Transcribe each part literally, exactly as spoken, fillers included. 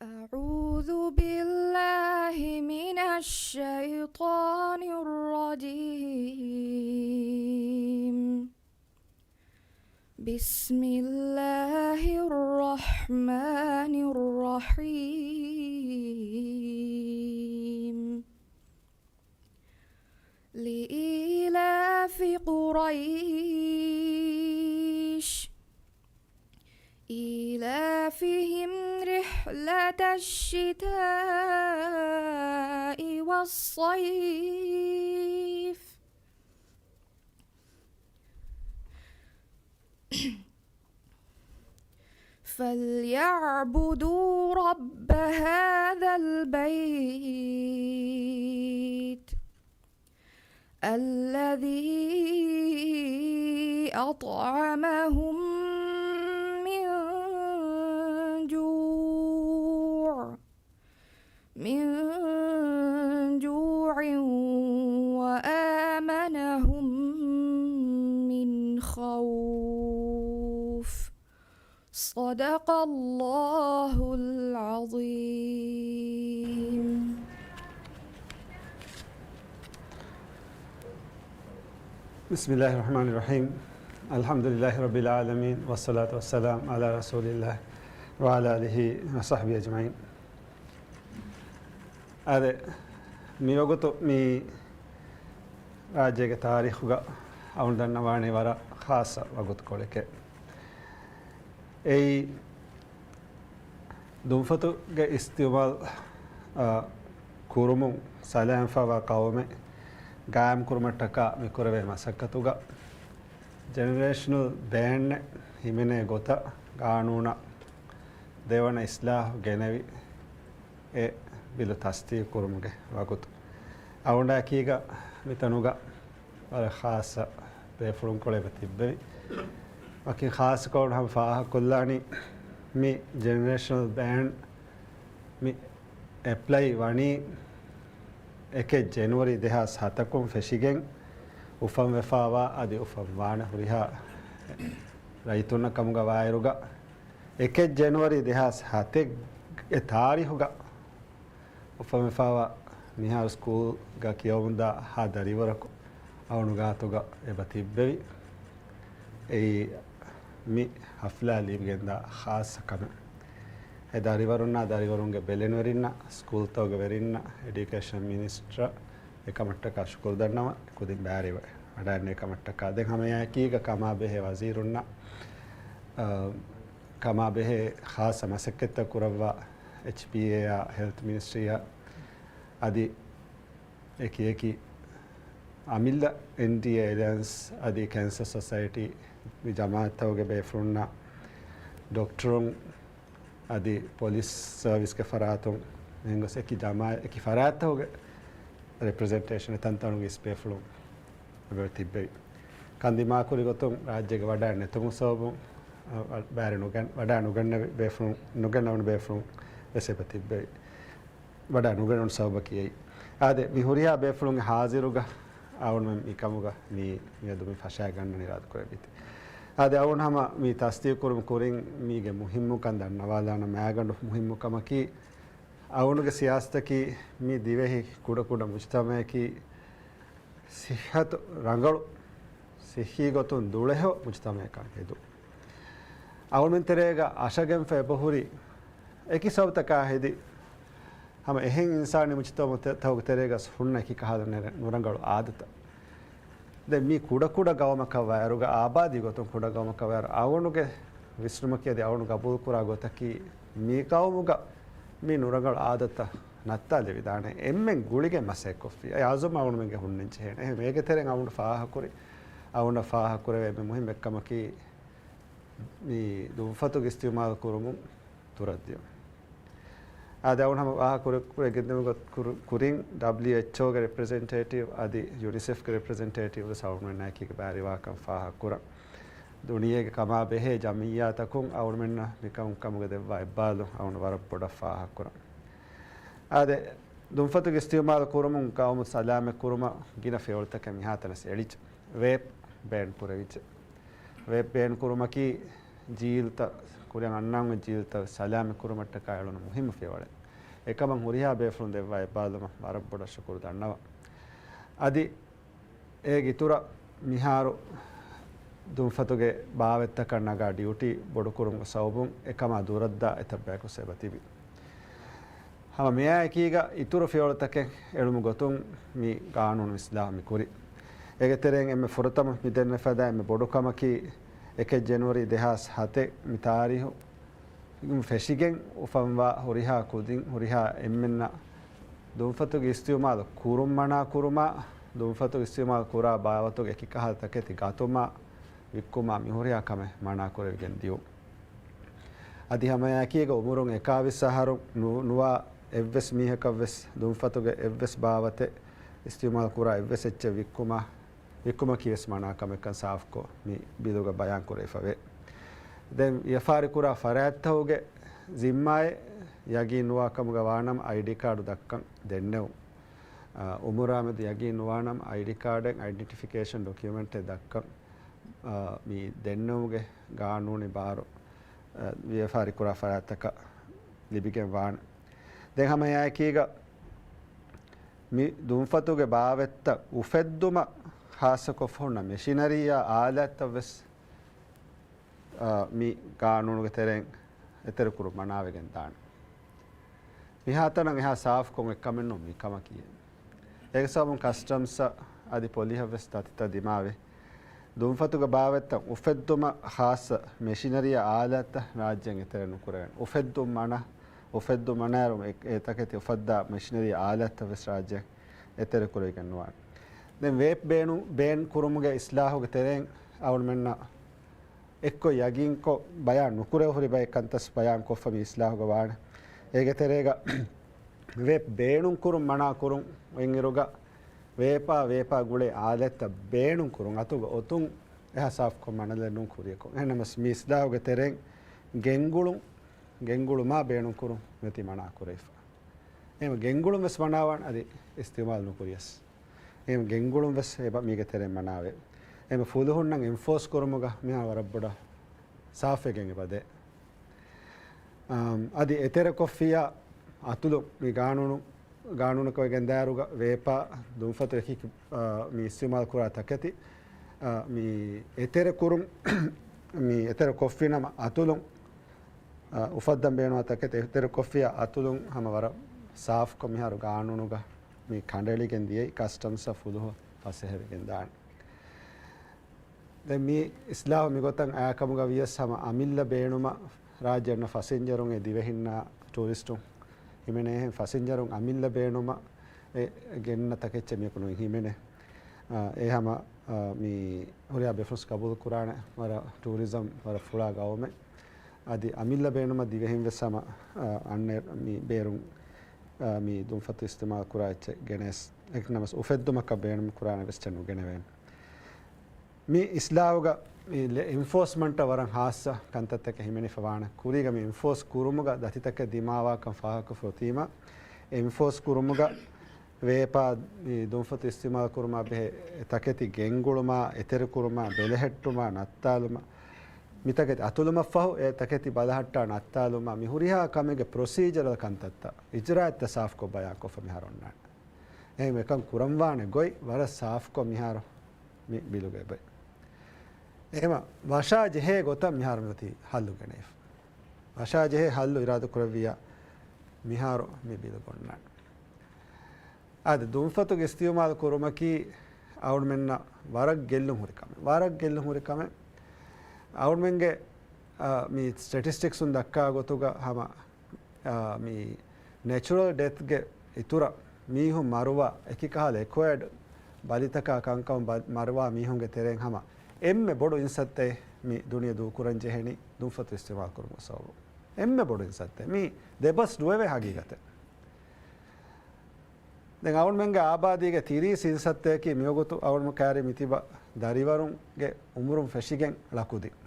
أعوذ بالله من الشيطان الرجيم. بسم الله الرحمن الرحيم. لإيلاف قريش إيلافهم رحلة الشتاء والصيف فليعبدوا رب هذا البيت الذي أطعمهم من جوع من جوع وآمنهم من خوف. صدق الله العظيم. بسم الله الرحمن الرحيم. الحمد لله رب العالمين، والصلاة والسلام على رسول الله وعلى آله وصحبه أجمعين. އާދެ، މިވަގުތު މި ރާއްޖޭގެ ތާރީޚުގަ އަޅުގަނޑު ދަންނަވާނީ ވަރަށް ޚާއްޞަ ވަގުތުކޮޅެކޭ. އެއީ، ދުންފަތުގެ އިސްތިޢުމާލު، އާ، ކުރުމުން ސަލާމަތްވާ ޤައުމެއް ގާއިމްކުރުމަށްޓަކާ މިކުރެވޭ މަސައްކަތުގަ، ޖެނެރޭޝަނަލް ބޭންއެއް ހިމެނޭ ގޮތަށް ގާނޫނަށް ދެވަނަ އިސްލާހު ގެނެވި، އެ ބިލު ތަސްދީޤު ކުރުމުގެ ވަގުތު. އަޅުގަނޑާ އެކީގަ މިތަނުގަ ވަރަށް ޚާއްޞަ ބޭފުޅުންކޮޅެއް އެބަ ތިއްބެވި. ވަކިން ޚާއްޞަކޮށް ހަމަ ފާހަގަކޮށްލާނީ، މި ޖެނެރޭޝަނަލް ބޭން މި އެޕްލައި ވަނީ އެކެއް ޖެނުއަރީ ދެހާސް ހަތަކުން ފެށިގެން އުފަންވެފާވާ އަދި އުފަންވާނެ ހުރިހާ ރައްޔިތުންނަށް ކަމުގަ ވާއިރުގަ، އެކެއް ޖެނުއަރީ ދެހާސް ހަތެއްގެ ތާރީޚުގަ އުފަންވެފާވާ މިހާރު ސްކޫލްގަ ކިޔަވަމުންދާ ހާ ދަރިވަރަކު އަޅުގަނޑު ގާތުގަ އެބަ ތިއްބެވި. އެއީ މި ހަފްލާ ލިބިގެންދާ ޚާއްޞަ ކަމެއް. އެ ދަރިވަރުންނާ ދަރިވަރުންގެ ބެލެނިވެރިންނަށް، ސްކޫލްތަކުގެ ވެރިންނަށް، އެޑިއުކޭޝަން މިނިސްޓަރަށް އެކަމަށްޓަކާ ޝުކުރު ދަންނަވަން. ކުދިން ބައިވެރިވެ ވަޑައިގެންނެވި ކަމަށްޓަކާ. ދެން ހަމައެކީގަ ކަމާބެހޭ ވަޒީރުންނަށް، އަ، ކަމާބެހޭ ޚާއްޞަ މަސައްކަތްތައް ކުރައްވާ އެޗްޕީއޭއާ، ހެލްތު މިނިސްޓްރީއާ އަދި އެކި އެކި އަމިއްލަ އެންޑީއޭ އެލައިންސް އަދި ކެންސަރ ސޮސައިޓީ މި ޖަމާއަތްތަކުގެ ބޭފުޅުންނާ ޑޮކްޓަރުން އަދި ޕޮލިސް ސަރވިސްގެ ފަރާތުން އެހެން ގޮސް އެކި ޖަމާ-، އެކި ފަރާތްތަކުގެ ރެޕްރެޒެންޓޭޝަން ތަންތަނުގެ އިސް ބޭފުޅުން އެބަ ތިއްބެވި. ކަންދިމާކުރި ގޮތުން ރާއްޖޭގެ ވަޑައި ނެތުމުގެ ސަބަބުން، އަ، ބައިވެރި ނުގަން-، ވަޑައި ނުގަންނަވި ބޭފުޅުން، ނުގަންނަވަނި ބޭފުޅުން ވެސް އެބަ ތިއްބެވި. ވަޑައި ނުގަންނަވަން ސަބަބަކީ އެއީ. އާދެ، މި ހުރިހާ ބޭފުޅުންގެ ހާޒިރުގަ އަޅުގަނޑުމެން މިކަމުގަ މި، މިއަދު މި ފަށައިގަންނަން އިރާދަކުރެއްވީތީ. އާދެ، އަޅުގަނޑު ހަމަ މި ތަސްދީޤު ކުރުމުގެ ކުރިން މީގެ މުހިއްމުކަން ދަންނަވާލާނަން. މައިގަނޑު މުހިއްމު ކަމަކީ، އަޅުގަނޑުގެ ސިޔާސަތަކީ މި ދިވެހި ކުޑަކުޑަ މުޖުތަމަޢަކީ ޞިއްޙަތު ރަނގަޅު، ޞިއްޙީ ގޮތުން ދުޅަހެޔޮ މުޖުތަމަޢަކަށް ހެދުން. އަޅުގަނޑުމެން ތެރޭގަ އަށަގެންފަ އެބަހުރި އެކި ސަބަބުތަކާ ހެދި ހަމަ އެހެން އިންސާނީ މުޖުތަމަޢުތަކުގެ ތެރޭގަ ހުންނަ އެކި ކަހަލަ ނުރަނގަޅު އާދަތައް. ދެން މީ ކުޑަކުޑަ ގައުމަކަށް ވާއިރުގަ، އާބާދީ ގޮތުން ކުޑަ ގައުމަކަށް ވާއިރު، އަޅުގަނޑުގެ ވިސްނުމަކީ އަދި އަޅުގަނޑު ގަބޫލުކުރާ ގޮތަކީ، މި ގައުމުގަ މި ނުރަނގަޅު އާދަތައް ނައްތާލެވިދާނެ އެންމެން ގުޅިގެން މަސައްކަތްކޮށްފި. އެ އަޒުމް އަޅުގަނޑުމެންގެ ހުންނަން ޖެހޭނެ. އެހެން އޭގެ ތެރެއިން އަޅުގަނޑު ފާހަގަކުރި، އަޅުގަނޑަށް ފާހަގަކުރެވޭ އެންމެ މުހިއްމު އެއްކަމަކީ، މި ދުންފަތުގެ އިސްތިޢުމާލު ކުރުމުން ދުރަށްދިޔުން. އާދެ، އަޅުގަނޑު ހަމަ ފާހަގަ ކުރި-، ކުރި ގެންދެވުމުގެ ކުރު-، ކުރިން ޑަބްލިއުއެޗްއޯގެ ރެޕްރެޒެންޓޭޓިވް އަދި ޔުނިސެފްގެ ރެޕްރެޒެންޓޭޓިވް ވެސް އަޅުގަނޑުމެންނާ އެކީގަ ބައިވެރިވާކަން ފާހަގަކުރަން. ދުނިޔޭގެ ކަމާބެހޭ ޖަމިއްޔާތަކުން އަޅުގަނޑުމެންނަށް މިކަމު-، ކަމުގެ ދެއްވާ އެއްބާރުލުން އަޅުގަނޑު ވަރަށް ބޮޑަށް ފާހަގަކުރަން. އާދެ، ދުންފަތުގެ އިސްތިޢުމާލު ކުރުމުން ގައުމު ސަލާމަތް ކުރުމަށް ގިނަ ފިޔަވަޅުތަކެއް މިހާތަނަސް އެޅިއްޖެ. ވޭޕް ބޭން ކުރެވިއްޖެ. ވޭޕް ބޭން ކުރުމަކީ ޖީލްތައް ކުރިއަށް އަންނާން ޖީލްތައް ސަލާމަތް ކުރުމަށްޓަކާ އެޅުނު މުހިއްމު ފިޔަވަޅެއް. އެކަމަށް ހުރިހާ ބޭފުޅުން ދެއްވާ އެއްބާލުމަށް ވަރަށް ބޮޑަށް ޝުކުރު ދަންނަވަން. އަދި އޭގެ އިތުރަށް މިހާރު ދުންފަތުގެ ބާވަތްތަކަށް ނަގާ ޑިއުޓީ ބޮޑުކުރުމުގެ ސަބަބުން އެކަމާ ދުރަށްދާ އެތައް ބަޔަކު އެބަ ތިބި. ހަމަ މިއާއެކީގަ އިތުރު ފިޔަވަޅުތަކެއް އެޅުމުގެ ގޮތުން މި ގާނޫނު އިސްލާހު މި ކުރި. އޭގެ ތެރެއިން އެންމެ ފުރަތަމަ މި ދެންނެފަދަ އެންމެ ބޮޑު ކަމަކީ، އެކެއް ޖެނުއަރީ ދެހާސް ހަތެއް މި ތާރީހު ފެށިގެން އުފަންވާ ހުރިހާ ކުދިން ހުރިހާ އެންމެންނަށް ދުންފަތުގެ އިސްތިއުމާލު ކުރުން މަނާ ކުރުމާ، ދުންފަތުގެ އިސްތިއުމާލު ކުރާ ބާވަތުގެ އެކި ކަހަލަ ތަކެތި ގަތުމާ، ވިއްކުމާ މި ހުރިހާ ކަމެއް މަނާ ކުރެވިގެން ދިޔުން. އަދި ހަމައެކީގަ އުމުރުން އެކާވީސް އަހަރު ނު-، ނުވާ އެއްވެސް މީހަކަށްވެސް ދުންފަތުގެ އެއްވެސް ބާވަތެއް އިސްތިއުމާލު ކުރާ އެއްވެސް އެއްޗެއް ވިއްކުމާ، ވިއްކުމަކީވެސް މަނާ ކަމެއްކަން ސާފުކޮށް މި ބިލުގަ ބަޔާން ކުރެވިފަވޭ. ދެން ވިޔަފާރި ކުރާ ފަރާތްތަކުގެ ޒިންމާއެއް ޔަގީން ނުވާ ކަމުގަ ވާނަމަ އައިޑީ ކާޑު ދައްކަން ދެންނެވުން. އާ، އުމުރާމެދު ޔަގީން ނުވާނަމަ އައިޑެންޓިފިކޭޝަން ޑޮކިއުމެންޓެއް ދައްކަން، އާ، މި ދެންނެވުމުގެ ގާނޫނީ ބާރު، އާ، ވިޔަފާރި ކުރާ ފަރާތްތަކަށް ލިބިގެން ވާނެ. ދެން ހަމަ އެއާއެކީގަ މި ދުންފަތުގެ ބާވަތްތައް އުފެއްދުމަށް ހާއްސަކޮށްފަ ހުންނަ މެޝިނަރީއާ އާލާތްތައް ވެސް، އާ، މި ގާނޫނުގެ ތެރެއިން އެތެރެކުރުން މަނާވެގެން ދާނެ. މިހާތަނަށް އެހާ ސާފުކޮށް އެއްކަމެއް ނޫން މި ކަމަކީ. އޭގެ ސަބަބުން ކަސްޓަމްސް އަދި ޕޮލިހަށް ވެސް ދަތިތައް ދިމާވެ، ދުންފަތުގެ ބާވަތްތައް އުފެއްދުމަށް ޚާއްޞަ މެޝިނަރީއާ އާލާތްތައް ރާއްޖޭން އެތެރެ ނުކުރެވޭނެ. އުފެއްދުން މަނާ، އުފެއްދުން މަނާއިރު އެ، އެ ތަކެތި އުފައްދާ މެޝިނަރީ އާލާތްތައް ވެސް ރާއްޖޭން އެތެރެ ކުރެވިގެން ނުވާނެ. ދެން ވޭޕް ބޭނު-، ބޭން ކުރުމުގެ އިސްލާހުގެ ތެރެއިން އަޅުމެންނަށް އެއްކޮށް ޔަގީންކޮށް ބަޔާން ނުކުރެވި ހުރި ބައެއް ކަންތައް ބަޔާން ކޮށްފަ މި އިސްލާހުގަ ވާނެ. އޭގެ ތެރޭގަ ވޭޕް ބޭނުން ކުރުން މަނާ ކުރުން އޮތްއިރުގަ، ވޭޕާ، ވޭޕާ ގުޅޭ އާލާތްތައް ބޭނުން ކުރުން އަތުގަ އޮތުން އެހާ ސާފުކޮށް މަނަލެއް ނޫން ކުރިޔަކުން. އެހެންނަމަވެސް މި އިސްލާހުގެ ތެރެއިން ގެންގުޅުން، ގެންގުޅުމާ ބޭނުން ކުރުން މިއޮތީ މަނާ ކުރެވިފަ. އެހެން ގެންގުޅުން ވެސް މަނާވާން އަދި އިސްތިއުމާލު ނުކުރިޔަސް. އެހެން ގެންގުޅުން ވެސް އެބަ މީގެ ތެރެއިން މަނާވޭ. އެހެން ފުލުހުންނަށް އެންފޯސް ކުރުމުގަ މިހާރު ވަރަށް ބޮޑަށް ސާފުވެގެން އެބަދޭ. އަމް، އަދި އެތެރެކޮށްފިއްޔާ އަތުލު މި ގާނޫނު، ގާނޫނަކަށް ވެގެން ދާއިރުގަ ވޭޕާ ދުންފަތު އެކި، އާ، މި އިސްތިއުމާލު ކުރާ ތަކެތި، އާ، މި އެތެރެ ކުރުން، މި އެތެރެ ކޮށްފިނަމަ އަތުލުން، އާ، އުފައްދަން ބޭނުންވާ ތަކެތި އެތެރެ ކޮށްފިއްޔާ އަތުލުން ހަމަ ވަރަށް ސާފުކޮށް މިހާރު ގާނޫނުގަ މި ކަނޑައެޅިގެން ދިޔައީ ކަސްޓަމްސްއަށް ފުލުހު ފަސޭހަވެގެން ދާނެ. ދެން މި އިސްލާހު މިގޮތަށް އައިކަމުގަ ވިޔަސް ހަމަ އަމިއްލަ ބޭނުމަށް ރާއްޖެ އަންނަ ފަސިންޖަރުން އެ ދިވެހިންނާ ޓޫރިސްޓުން ހިމެނޭހެން ފަސިންޖަރުން އަމިއްލަ ބޭނުމަށް އެ ގެންނަ ތަކެއްޗެއް މިއަކު ނުއިން ހިމެނޭ. އާ، އެ ހަމަ، އާ، މި ހުރިހާ ބޭފުޅުން ގަބޫލު ކުރާނެ ވަރަށް ޓޫރިޒަމް ވަރަށް ފުޅާ ގައުމެއް. އަދި އަމިއްލަ ބޭނުމަށް ދިވެހިން ވެސް ހަމަ، އާ، އަންނަ މި ބޭރުން، އާ، މި ދުންފަތު އިސްތިމާލް ކުރާ އެއްޗެއް ގެނެސް. އެކަންނަމަސް އުފެއްދުމަކަށް ބޭނުން ކުރާނެ ވެސް އެއްޗެއް ނުގެނެވޭނެ. މި އިސްލާހުގަ މި އެންފޯސްމަންޓަށް ވަރަށް ހާއްސަ ކަންތައްތަކެއް ހިމެނިފަ ވާނެ. ކުރީގަ މި އެންފޯސް ކުރުމުގަ ދަތިތަކެއް ދިމާވާކަން ފާހަގަކޮށްފަ އޮތީމަ، އެންފޯސް ކުރުމުގަ ވޭޕާ މި ދުންފަތު އިސްތިމާލް ކުރުމާ ބެހޭ ތަކެތި ގެންގުޅުމާ، އެތެރެކުރުމާ، ބެލެހެއްޓުމާ، ނައްތާލުމާ، މި ތަކެތި އަތުލުމަށްފަހު އެ ތަކެތި ބަލަހައްޓާ ނައްތާލުމާ، މި ހުރިހާ ކަމެއްގެ ޕްރޮސީޖަރަލް ކަންތައްތައް، އިޖްރާއަތްތައް ސާފުކޮށް ބަޔާންކޮށްފަ މިހާރު އޮންނާނެ. އެހެން އެކަން ކުރަންވާނެ ގޮތް ވަރަށް ސާފުކޮށް މިހާރު މި ބިލުގަ އެބައި. އެހެމަ ވަށާ ޖެހޭ ގޮތަށް މިހާރު މިއޮތީ ހައްލު ގެނެވިފަ. ވަށާ ޖެހޭ ހައްލު އިރާދަ ކުރެއްވިއްޔާ މިހާރު މި ބިލު ގޮންނާނެ. އަދި ދުންފަތުގެ އިސްތިއުމާލު ކުރުމަކީ އަޅުމެންނަށް ވަރަށް ގެއްލުން ހުރި ކަމެއް. ވަރަށް ގެއްލުން ހުރި ކަމެއް. އަޅުމެންގެ، އާ، މި ސްޓެޓިސްޓިކްސުން ދައްކާ ގޮތުގަ ހަމަ އާ، މި ނެޗުރަލް ޑެތްގެ އިތުރަށް މީހުން މަރުވާ، އެކި ކަހަލަ އެކުއަޔަޑް ބަލިތަކާ ކަންކަމަށް ބަ-، މަރުވާ މީހުންގެ ތެރެއިން ހަމަ އެންމެ ބޮޑު އިންސައްތައެއް މި ދުނިޔެ ދޫކުރަން ޖެހެނީ ދުންފަތު އިސްތިމާލް ކުރުމުގެ ސަބަބުން. އެންމެ ބޮޑު އިންސައްތައެއް. މީ ދެބަސް ނުވެވޭ ހަގީގަތެއް. ދެން އަޅުމެންގެ އާބާދީގެ ތިރީސް އިންސައްތައަކީ މިވަގުތު އަޅުމެން ކައިރި މިތިބަ ދަރިވަރުންގެ އުމުރުން ފެށިގެން ޅަ ކުދިން.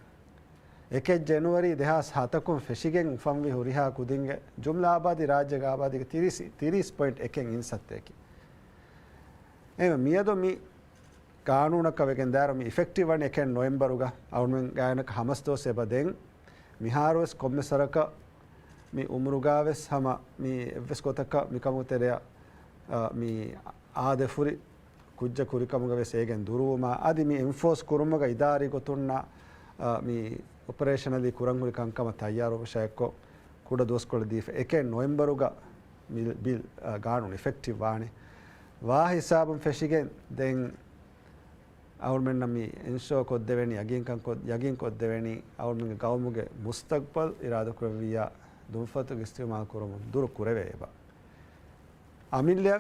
އެކެއް ޖެނުއަރީ ދެހާސް ހަތަކުން ފެށިގެން އުފަންވި ހުރިހާ ކުދިންގެ ޖުމްލަ އާބާދީ ރާއްޖޭގެ އާބާދީގެ ތިރީސް، ތިރީސް ޕޮއިންޓް އެކެއް އިންސައްތައަކީ. އެހެން މިއަދު މި ގާނޫނަކަށް ވެގެން ދާއިރު މި އިފެކްޓިވް ވަނީ އެކެއް ނޮވެމްބަރުގަ އަޅުމެން ގާތްގަނޑަކަށް ހަމަސް ދުވަސް އެބަ ދެން. މިހާރުވެސް ކޮންމެ ސަރަކަށް މި އުމުރުގާވެސް ހަމަ މި އެއްވެސް ގޮތަކަށް މިކަމުގެ ތެރެއަށް، އާ، މި އާދެ ފުރި ކުއްޖަކު ހުރިކަމުގަވެސް އޭގެން ދުރުވުމާ، އަދި މި އެންފޯސް ކުރުމުގަ އިދާރީ ގޮތުންނާ، އާ، މި އޮޕަރޭޝަނަލީ ކުރަން ހުރި ކަންކަމަށް ތައްޔާރުވުމަށާއެއްކޮށް ކުޑަ ދުވަސްކޮޅެއް ދީފަ. އެކެއް ނޮވެމްބަރުގަ މި ބިލް، އާ، ގާނޫނު އިފެކްޓިވް ވާނެ. ވާ ހިސާބުން ފެށިގެން ދެން އަހުރުމެންނަށް މި އެންޝޯ ކޮށްދެވެނީ، ޔަގީންކަން ކޮށް، ޔަގީން ކޮށްދެވެނީ އަހުރުމެންގެ ގައުމުގެ މުސްތަގްބަލް އިރާދަކުރެއްވިއްޔާ ދުންފަތުގެ އިސްތިޢުމާލު ކުރުމުން ދުރު ކުރެވޭ އެބަ. އަމިއްލަ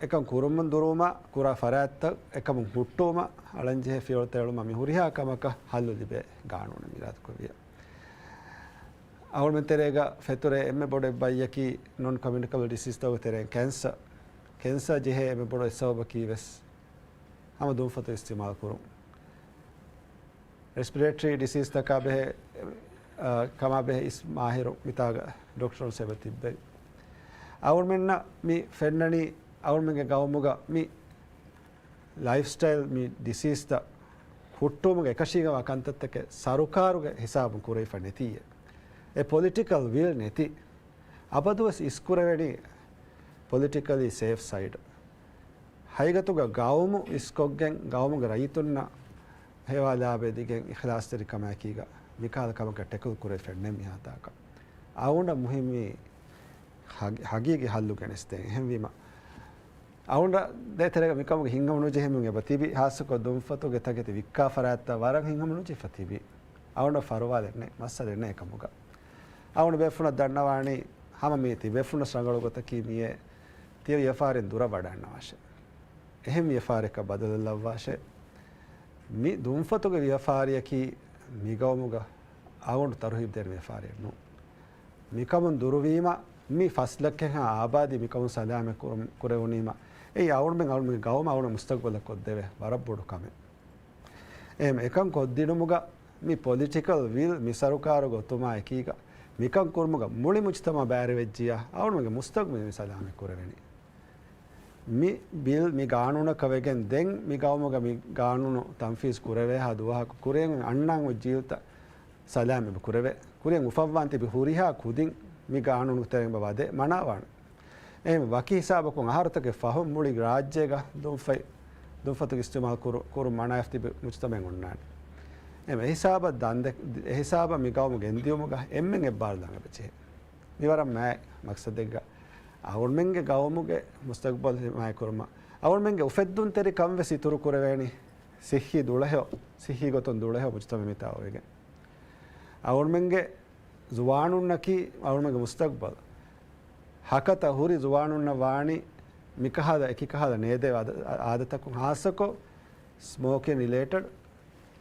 އެކަން ކުރުމުން ދުރުވުމަށް ކުރާ ފަރާތްތައް އެކަމުން ހުއްޓުވުމަށް އަޅަންޖެހޭ ފިޔަވަޅުތައް އެޅުމަށް މި ހުރިހާ ކަމަކަށް ހައްލު ލިބޭ ގާނޫނެއް އިރާދަކުރެއްވިއްޔާ. އަހުރުމެން ތެރޭގަ ފެތުރޭ އެންމެ ބޮޑު އެއްބައްޔަކީ ނޮން ކަމިއުނިކަބަލް ޑިސީޒްތަކުގެ ތެރެއިން ކެންސަރ. ކެންސަރ ޖެހޭ އެންމެ ބޮޑު އެއް ސަބަބަކީ ވެސް ހަމަ ދުންފަތު އިސްތިޢުމާލު ކުރުން. ރެސްޕިރޭޓަރީ ޑިސީޒްތަކާ ބެހޭ، އާ، ކަމާ ބެހޭ އިސް މާހިރު މިތާގަ ޑޮކްޓަރުން ސެބަ ތިއްބެވި. އަހުރުމެންނަށް މި ފެންނަނީ އަހުރުމެންގެ ގައުމުގަ މި ލައިފްސްޓައިލް މި ޑިސީޒްތައް ހުއްޓުވުމުގެ އެކަށީގަވާ ކަންތައްތަކެއް ސަރުކާރުގެ ހިސާބުން ކުރެވިފަ ނެތީއޭ. އެ ޕޮލިޓިކަލް ވިލް ނެތި. އަބަދުވެސް އިސްކުރެވެނީ ޕޮލިޓިކަލީ ސޭފް ސައިޑް. ހަގީގަތުގަ ގައުމު އިސްކޮށްގެން، ގައުމުގެ ރައްޔިތުންނަށް ހޭވާ ލާބައިދިގެން އިޚްލާޞްތެރިކަމާއެކީގަ މިކަހަލަ ކަމަކަށް ޓެކްލް ކުރެވިފައެއް ނެތް މިހާތާކަށް. އަޅުގަނޑަށް މުހިއްމީ ހަގީ-، ހަގީގީ ހައްލު ގެނެސްދޭން. އެހެންވީމަ، އަޅުގަނޑަށް ދޭތެރޭގަ މިކަމުގެ ހިތްހަމަ ނުޖެހެމުން އެބަ ތިބި، ހާއްސަކޮށް ދުންފަތުގެ ތަކެތި ވިއްކާ ފަރާތްތައް ވަރަށް ހިތްހަމަ ނުޖެހިފަ ތިބި. އަޅުގަނޑަށް ފަރުވާލެއް ނެތް، މައްސަލައެއް ނެތް އެކަމުގަ. އަޅުގަނޑު ބޭފުޅުންނަށް ދަންނަވާނީ، ހަމަ މީ ތިބޭފުޅުންނަށް ރަނގަޅު ގޮތަކީ މިއޭ ތިޔަ ވިޔަފާރިން ދުރަށް ވަޑައިގަންނަވާށޭ. އެހެން ވިޔަފާރިއަކަށް ބަދަލުލައްވާށޭ. މި ދުންފަތުގެ ވިޔަފާރިއަކީ މިގައުމުގަ އަޅުގަނޑު ތަރުހީބު ދޭން ވިޔަފާރިއެއް ނޫން. މިކަމުން ދުރުވީމަ، މި ފަސް ލައްކައެއްހާ އާބާދީ މިކަމުން ސަލާމަތް ކުރުން، ކުރެވުނީމަ، އެއީ އަޅުގަނޑުމެން އަޅުގަނޑުމެންގެ ގައުމަށް އަޅުގަނޑު މުސްތަގްބަލަށް ކޮށްދެވޭ ވަރަށް ބޮޑު ކަމެއް. އެހެން އެކަން ކޮށްދިނުމުގަ މި ޕޮލިޓިކަލް ވިލް މި ސަރުކާރުގެ އޮތުމާ އެކީގަ މިކަން ކުރުމުގަ މުޅި މުޖްތަމަޢު ބައިވެރިވެއްޖިޔާ އަޅުގަނޑުމެންގެ މުސްތަގްބަލް މި ސަލާމަތް ކުރެވެނީ. މި ބިލް މި ގާނޫނަކަށް ވެގެން ދެން މި ގައުމުގަ މި ގާނޫނު ތަންފީޒް ކުރެވޭހާ ދުވަހަކު ކުރިއަށް އަންނަން އޮތް ޖީލްތައް ސަލާމަތް ކުރެވޭ. ކުރިއަށް އުފައްވާން ތިބި ހުރިހާ ކުދިން މި ގާނޫނުގެ ތެރެއިން ވަދެ މަނާވާނެ. އެހެން ވަކި ހިސާބަކުން އަހަރުތަކެއް ފަހުން މުޅި ރާއްޖޭގަ ދުންފަތް، ދުންފަތުގެ އިސްތިޢުމާލު ކުރު، ކުރުން މަނާވެފަ ތިބި މުޖްތަމަޢެއް އޮންނާނެ. އެހެން އެހިސާބަށް ދަންދެ، އެހިސާބަށް މި ގައުމު ގެންދިޔުމުގަ އެންމެން އެއްބާރުލަން އެބަޖެހޭ. މި ވަރަށް މާތް މަޤްޞަދެއްގަ އަޅުގަނޑުމެންގެ ގައުމުގެ މުސްތަގްބަލް ހިމާޔަތްކުރުމަށް އަޅުގަނޑުމެންގެ އުފެއްދުންތެރިކަން ވެސް އިތުރު ކުރެވޭނީ ސިއްހީ ދުޅަހެޔޮ، ސިއްހީ ގޮތުން ދުޅަހެޔޮ މުޖްތަމަޢެއް މިތާ އޮވެގެން. އަޅުގަނޑުމެންގެ ޒުވާނުންނަކީ އަޅުގަނޑުމެންގެ މުސްތަގްބަލް. ހަކަތަ ހުރި ޒުވާނުންނަށް ވާނީ މިކަހަލަ އެކިކަހަލަ ނޭދޭ އާދަ، އާދަތަކުން ހާއްސަކޮށް ސްމޯކިން ރިލޭޓެޑް،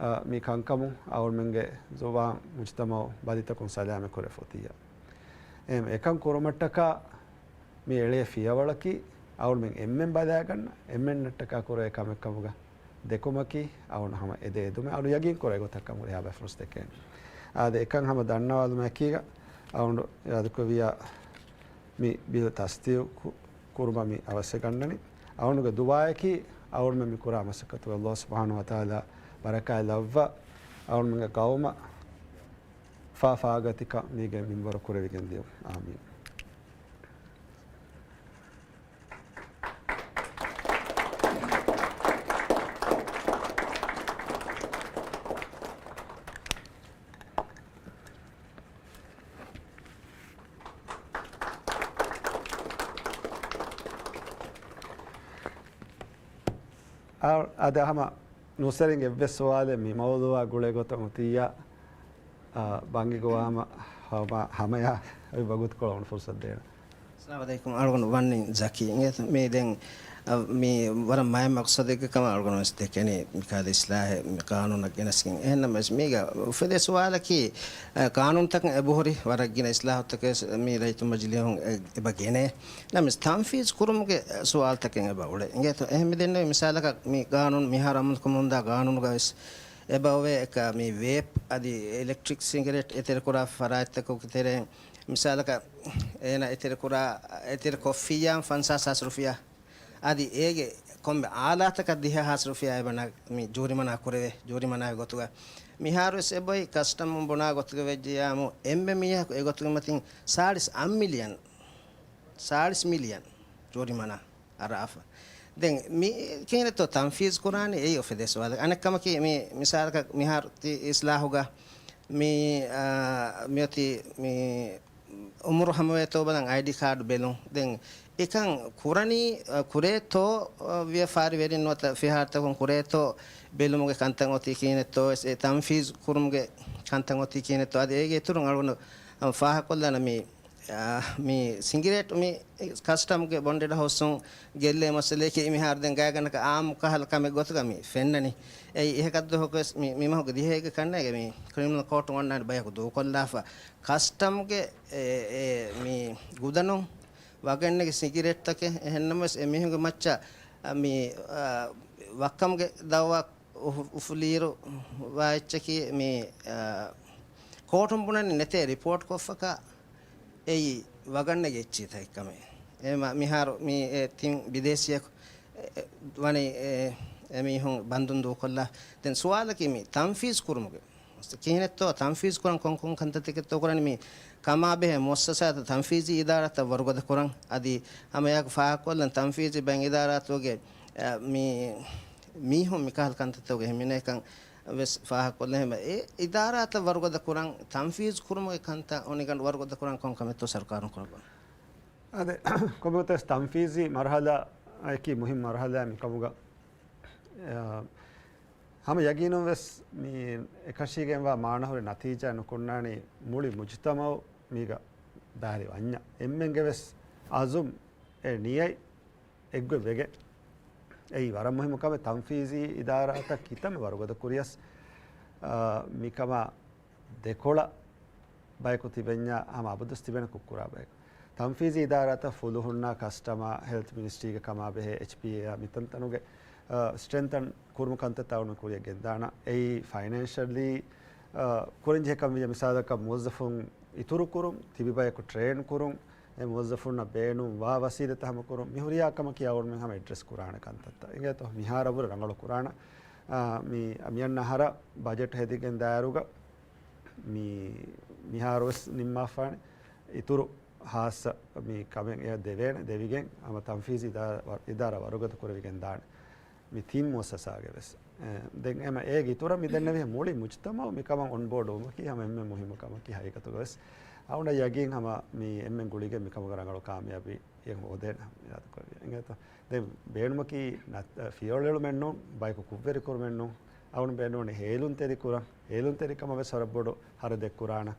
އާ، މި ކަންކަމުން އަޅުގަނޑުމެންގެ ޒުވާން މުޖްތަމަޢު ބަލިތަކުން ސަލާމަތް ކުރެފަ އޮތިއްޔާ. އެހެން އެކަން ކުރުމަށްޓަކާ މި އެޅޭ ފިޔަވަޅަކީ އަޅުގަނޑުމެން އެންމެން ބަލައިގަންނަ، އެންމެންނަށްޓަކާ ކުރެވޭ ކަމެއް ކަމުގަ ދެކުމަކީ އަޅުގަނޑު ހަމަ އެދޭ އެދުމެއް. އަޅުގަނޑު ޔަގީން ކުރޭ ގޮތަށް ކަމުގަ ހިސާބަށް ފުރުސަތެކޭ. އާދެ، އެކަން ހަމަ ދަންނަވާލުމަކީގަ އަޅުގަނޑު އިރާދަކުރެއްވިއްޔާ މި ބިލް ތަސްދީގު ކު، ކުރުމަށް މި އަވަސްވެގަންނަނީ. އަޅުގަނޑުގެ ދުޢާއަކީ އަޅުގަނޑުމެން މި ކުރާ މަސައްކަތުގަ ﷲ ސުބްޙާނަހޫ ވަތަޢާލާ ބަރަކާތް ލައްވާ، އަޅުގަނޑުމެންގެ ގައުމަށް ފާފާގަތިކަން މީގެ މިންވަރު ކުރެވިގެން ދިޔުން. އާމީން. އަ، އަދި ހަމަ ނޫސްވެރިންގެ އެއްވެސް ސުވާލެއް މި މައުޟޫޢާ ގުޅޭ ގޮތަށް އޮތިއްޔާ، އަ، ބަންގި ގޮވާމަ ހަމަ، ހަމަޔާ އޮތް ވަގުތުކޮޅަށް އަޅުގަނޑު ފުރުސަތު ދޭނަން. އައްސަލާމު ޢަލައިކުމް. އަޅުގަނޑު ވަންނިން ޒަކީ. އިނގޭތަ؟ މީ ދެން، އަ، މީ ވަރަށް މާތް މަޤްޞަދެއްގެ ކަމަށް އަޅުގަނޑު ވެސް ދެކެނީ މިކަހަލަ އިސްލާހެއް މި ޤާނޫނަށް ގެނެސްގެން. އެހެންނަމަވެސް މީގަ އުފެދޭ ސުވާލަކީ، އަ، ޤާނޫނުތަކަށް އެބަހުރި ވަރަށް ގިނަ އިސްލާހުތަކެއް ވެސް މި ރައްޔިތު މަޖިލީހުން އެ، އެބަ ގެނޭ. ނަމަވެސް ތަންފީޒު ކުރުމުގެ ސުވާލުތަކެއް އެބަ އުޅޭ. އިނގޭތޯ؟ އެހެން މި ދެންނެވި މިސާލަކަށް މި ޤާނޫނު މިހާރު އަމަލުކުރަމުންދާ ޤާނޫނުގަ ވެސް އެބަ އޮވޭ އެކަ މި ވޭޕް އަދި އެލެކްޓްރިކް ސިނގަރެޓް އެތެރެކުރާ ފަރާތްތަކުގެ ތެރެއިން މިސާލަކަށް އޭނަ އެތެރެކުރާ، އެތެރެ ކޮށްފިއްޔާ ފަންސާސް ހާސް ރުފިޔާ އަދި އޭގެ ކޮންމެ އާލާތަކަށް ދިހަ ހާސް ރުފިޔާ އެބަ ނަ، މި ޖޫރިމަނާ ކުރެވޭ. ޖޫރިމަނާގެ ގޮތުގަ މިހާރުވެސް އެބޮތް ކަސްޓަމް ބުނާ ގޮތުގަ ވެއްޖެޔާމު، އެންމެ މީހަކު އެގޮތުގެ މަތިން ސާޅީސް އަށް މިލިއަން، ސާޅީސް މިލިއަން ޖޫރިމަނާ އަރާފަ. ދެން މި ކިހިނެއްތޯ ތަންފީޒު ކުރާނީ؟ އެއީ އޮފެ ދެ ސުވާލެއް. އަނެއްކަމަކީ، މި މިސާލަކަށް މިހާރު ތި އިސްލާހުގަ މި، އާ، މިއޮތީ މި އުމުރު ހަމަވޭތޯ ބަލަން އައިޑީ ކާޑު ބެލުން. ދެން އެކަން ކުރަނީ، އަ، ކުރޭތޯ، އަ، ވިޔަފާރިވެރިން ނުވަތަ ފިހާރަތަކުން ކުރޭތޯ ބެލުމުގެ ކަންތައް އޮތީ ކިހިނެއްތޯ ވެސް އެ ތަންފީޒު ކުރުމުގެ ކަންތައް އޮތީ ކިހިނެއްތޯ. އަދި އޭގެ އިތުރުން އަޅުގަނޑު ފާހަގަކޮށްލާނަން މި، އާ، މި ސިނގިރޭޓް މި ކަސްޓަމްގެ ބޮންޑެޑް ހައުސުން ގެއްލޭ މައްސަލައަކީ މިހާރު ދެން ގާތްގަނޑަކަށް އާއްމު ކަހަލަ ކަމެއް ގޮތުގަ މި ފެންނަނީ. އެއީ އެހެކަށްދުވަހަކުވެސް މި، މި މަހުގެ ދިހައެއްގެ ކަންނޭގެ މި ކްރިމިނަލް ކޯޓު އޮންނާނެ ބަޔަކު ދޫކޮށްލާފަ. ކަސްޓަމްގެ އެ، އެ، މި ގުދަނުން ވަގަށްނެގި ސިނގިރޭޓްތަކެއް، އެހެންނަމަވެސް އެމީހުންގެ މައްޗަށް މި، އާ، ވައްކަމުގެ ދައުވާ އުފު-، އުފުލިއިރު ވާ އެއްޗަކީ މި، އާ، ކޯޓުން ބުނަނީ ނެތޭ ރިޕޯޓް ކޮށްފަކާ އެއީ ވަގަށްނެގި އެއްޗިތަކެއް ކަމެއް. އެ މަ-، މިހާރު މި އެ ތިން ބިދޭސީއަކު އެ، އެ، ވަނީ އެ، އެމީހުން ބަންދުން ދޫކޮށްލާ. ދެން ސުވާލަކީ މި ތަންފީޒު ކުރުމުގެ ކިހިނެއްތޯ ތަންފީޒު ކުރަން ކޮން ކޮން ކަންތައްތަކެއްތޯ ކުރަނީ؟ މި ކަމާބެހޭ މުއައްސަސާތައް ތަންފީޒީ އިދާރާތައް ވަރުގަދަ ކުރަން. އަދި ހަމައެއާއެކު ފާހަގަކޮށްލަން ތަންފީޒީ ބައެއް އިދާރާތަކުގެ، އަ، މި މީހުން މިކަހަލަ ކަންތައްތަކުގެ ހިމެނޭކަން ވެސް ފާހަގަކޮށްލަން. އެ އިދާރާތައް ވަރުގަދަ ކުރަން، ތަންފީޒު ކުރުމުގެ ކަންތައް އޮނިގަނޑު ވަރުގަދަ ކުރަން ކޮން ކަމެއްތޯ ސަރުކާރުން ކުރައްވަން؟ އާދެ، ކޮންމެވެސް ތަންފީޒީ މަރުހަލާއަކީ މުހިންމު މަރުހަލާއެއް މިކަމުގަ، އާ، ހަމަ ޔަގީނުން ވެސް މި އެކަށީގެންވާ މާނަހުރި ނަތީޖާ ނުކުންނާނީ މުޅި މުޖުތަމައު މީގަ ދާއިރު އަންޏާ އެންމެންގެ ވެސް އަޒުމް އެ ނިޔަތް އެއްގޮތް ވެގެން. އެއީ ވަރަށް މުހިއްމު ކަމެއް. ތަންފީޒީ އިދާރާތައް ކިތަންމެ ވަރުގަދަ ކުރިޔަސް، އާ، މިކަމާ ދެކޮޅަށް ބަޔަކު ތިބެންޏާ ހަމަ އަބަދުސް ތިބޭނެ ކުށްކުރާ ބަޔަކު. ތަންފީޒީ އިދާރާތައް ފުލުހުންނާ ކަސްޓަމާ ހެލްތް މިނިސްޓްރީގެ ކަމާ ބެހޭ އެޗްޕީއޭއާ މިތަންތަނުގެ، އާ، ސްޓްރެންތަން ކުރުމު ކަންތައްތައް އަޅުގަނޑު ކުރިއަށް ގެންދާނަ. އެއީ ފައިނޭންޝަލީ، އާ، ކުރަންޖެހޭ ކަމެއް. މިސާލަކަށް މުވައްޒަފުން އިތުރުކުރުން، ތިބި ބަޔަކު ޓްރޭން ކުރުން، އެ މުވައްޒަފުންނަށް ބޭނުން ވާ ވަސީލަތްތައް ހަމަ ކުރުން، މި ހުރިހާ ކަމަކީ އަޅުގަނޑުމެން ހަމަ އެޑްރެސް ކުރާނެ ކަންތައްތައް. އިނގޭތޯ، މިހާރަށްވުރެ ރަނގަޅު ކުރާނަ، އާ، މި، މިއަންނަ އަހަރަށް ބަޖެޓް ހެދިގެން ދާއިރުގަ މި، މިހާރުވެސް ނިންމާފާނެ. އިތުރު ހާއްސަ މި ކަމެއް އެ ދެވޭނެ، ދެވިގެން ހަމަ ތަންފީޒީ އިދާ-، އިދާރާ ވަރުގަދަ ކުރެވިގެން ދާނެ. މި ތިން މުއައްސަސާގެ ވެސް. އެ، ދެން އެމަ އޭގެ އިތުރަށް މި ދެންނެވި މުޅި މުޖުތަމައު މިކަމަށް އޮންބޯޑް ވުމަކީ ހަމަ އެންމެ މުހިއްމު ކަމަކީ ހަގީގަތުގަ ވެސް. އަޅުގަނޑަށް ޔަގީން ހަމަ މި އެންމެން ގުޅިގެން މިކަމުގަ ރަނގަޅު ކާމިޔާބީ އެ ހޯދޭނެ ހަމަ އިރާދަކުރެއްވި. އިނގޭތޯ؟ ދެން ބޭނުމަކީ ނަ-، ފިޔަވަޅު އެޅުމެއް ނޫން، ބަޔަކު ކުށްވެރި ކުރުމެއް ނޫން. އަޅުގަނޑު ބޭނުންވަނީ ހޭލުންތެރި ކުރަން. ހޭލުންތެރިކަމަށް ވެސް ވަރަށް ބޮޑު ހަރަދެއް ކުރާނަ.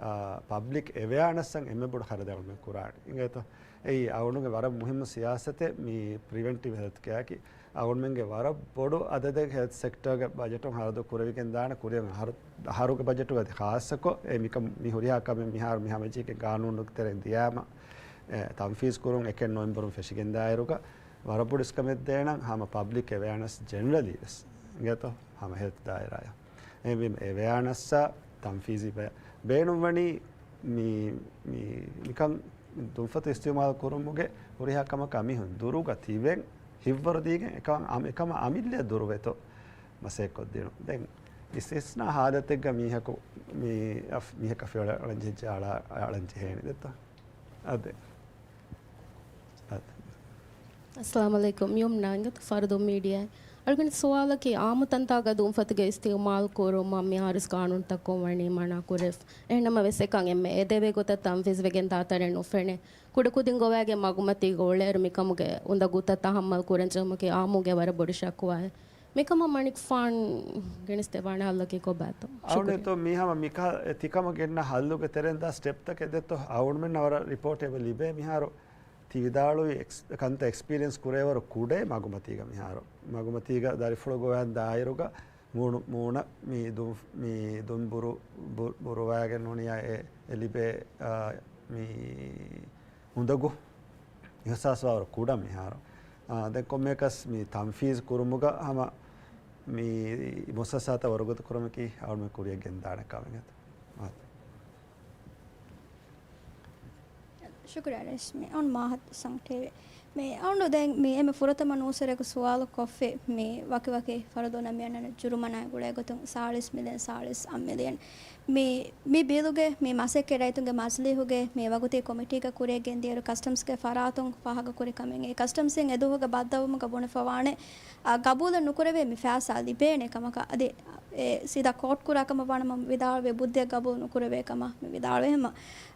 އާ، ޕަބްލިކް އެވެއާނަސްއަށް އެންމެ ބޮޑު ހަރަދައެއް އަޅުގަނޑު ކުރާނެ. އިނގޭތޯ؟ އެއީ އަޅުގަނޑުގެ ވަރަށް މުހިއްމު ސިޔާސަތެއް މި ޕްރިވެންޓިވް ހެލްތް ކެއާއަކީ. އަޅުގަނޑުމެންގެ ވަރަށް ބޮޑު އަދަދެއް ހެލްތް ސެކްޓަރގެ ބަޖެޓުން ހަރަދު ކުރެވިގެން ދާނެ. ކުރިއަށް އަހަރު، އަހަރުގެ ބަޖެޓުގަ އަދި ޚާއްޞަކޮށް އެ މިކަން މި ހުރިހާ ކަމެއް މިހާރު މި ހަމަޖެހިގެން ގާނޫނުގެ ތެރެއިން ދިޔާމަ، އެ، ތަންފީޒް ކުރުން އެކެއް ނޮވެމްބަރުން ފެށިގެން ދާއިރުގަ ވަރަށް ބޮޑު އިސްކަމެއް ދޭނަން ހަމަ ޕަބްލިކް އެވެއާނަސް ޖެނެރަލީ ވެސް އިނގޭތޯ ހަމަ ހެލްތް ދާއިރާއަށް. އެ ވީމަ އެވެއާނަސްއާ ތަންފީޒީ ބަޔަށް ބޭނުންވަނީ މި، މި، މިކަން ދުންފަތު އިސްތިޢުމާލު ކުރުމުގެ ހުރިހާ ކަމަކާ މީހުން ދުރުގަ ތިބެން ހިތްވަރުދީގެން އެކަމަ، އަމި-، އެކަމަ އަމިއްލައަށް ދުރުވެތޯ މަސައްކަތް ކޮށްދިނުން. ދެން އިސްތިސްނާ ހާލަތެއްގަ މީހަކު މި އަފް-، މީހަކަށް ފިޔަވަޅު އަޅަން ޖެހިއްޖެ އަޅާ-، އަޅަން ޖެހޭނެ ދެއްތޯ؟ އަދެ. އަދެ. އައްސަލާމު ޢަލައިކުމް. ޔުމްނާ އިނގޭތޯ ފަރުދު މީޑިއާއިން. އަޅުގަނޑު ސުވާލަކީ އާއްމު ތަންތާގަ ދުންފަތުގެ އިސްތިޢުމާލު ކުރުމަށް މިހާރުވެސް ގާނޫނުތަކުން ވަނީ މަނާ ކުރެވި. އެހެންނަމަވެސް އެކަން އެންމެ އެދެވޭ ގޮތަށް ތަންފީޒް ވެގެން ދާތަނެއް ނުފެނޭ. ކުޑަކުދިން ގޮވާގެން މަގުމަތީގަ އުޅޭއިރު މިކަމުގެ އުނދަގޫތައް ތަހައްމަލް ކުރަންޖެހުމަކީ އާއްމުގެ ވަރަށް ބޮޑު ޝަކުވާއެއް. މިކަމަށް މަނިކުފާނު ގެނެސްދެވާނެ ހައްލަކީ ކޮބާތޯ؟ ޝުކުރިއްޔާ. އަޅުގަނޑު މީ ހަމަ މިކަހަލަ ތިކަމަށް ގެންނަ ހައްލުގެ ތެރެއިން ދާ ސްޓެޕްތަކެއް ދެއްތޯ؟ އަޅުގަނޑުމެންނަށް ވަރަށް ރިޕޯޓް އެބަ ލިބޭ މިހާރު ތި ވިދާޅުވި އެކްސް-، ކަންތައް އެކްސްޕީރިއަންސް ކުރޭވަރު ކުޑައެއް މަގުމަތީގަ މިހާރު. މަގުމަތީގަ ދަރިފުޅު ގޮވާން ދާއިރުގަ މޫނު-، މޫނަށް މި ދުން-، މި ދުން ބުރު-، ބު-، ބުރުވާގެން ނޫނިޔާ އެ، އެ ލިބޭ، އާ، މި އުނދަގޫ އިހުސާސްވާވަރު ކުޑަ މިހާރު. އާ، ދެން ކޮންމެއަކަސް މި ތަންފީޒް ކުރުމުގަ ހަމަ މި މުއައްސަސާތައް ވަރުގަދަ ކުރުމަކީ އަޅުމެން ކުރިއަށް ގެންދާނެ ކަމެއް އެތަ؟ އާ. ޝުކުރިއްޔާ ރައީސް. މި އޮން މާހަތު ސަންޓޭވެ. މި އަޅުގަނޑު ދެން މި އެންމެ ފުރަތަމަ ނޫސްވެރިޔަކު ސުވާލު ކޮށްފި މި ވަކިވަކި ފަރުދުންނަށް މި އަންނަން ޖުރުމަނާ ގުޅޭ ގޮތުން ސާޅީސް މިލިއަން، ސާޅީސް އަށް މިލިއަން. މި، މި ބިލުގެ މި މަސައްކަތް ރައްޔިތުންގެ މަޖިލީހުގެ މި ވަގުތީ ކޮމިޓީގަ ކުރިއަށް ގެންދިޔައިރު ކަސްޓަމްސްގެ ފަރާތުން ފާހަގަކުރި ކަމެއް. އެ ކަސްޓަމްސްއިން އެދުވަހުގަ ބައްދަލުވުމުގަ ބުނެފަވާނެ، އަ، ގަބޫލެއް ނުކުރެވޭ މި ފައިސާ ލިބޭނެ ކަމަކަށް. އަދި އެ ސީދާ ކޯޓް ކުރާ ކަމަށް ވާނަމަ ވިދާޅުވި ބުއްދިއަށް ގަބޫލު ނުކުރެވޭ ކަމަށް މި ވިދާޅުވޭ. އެހެންމަ،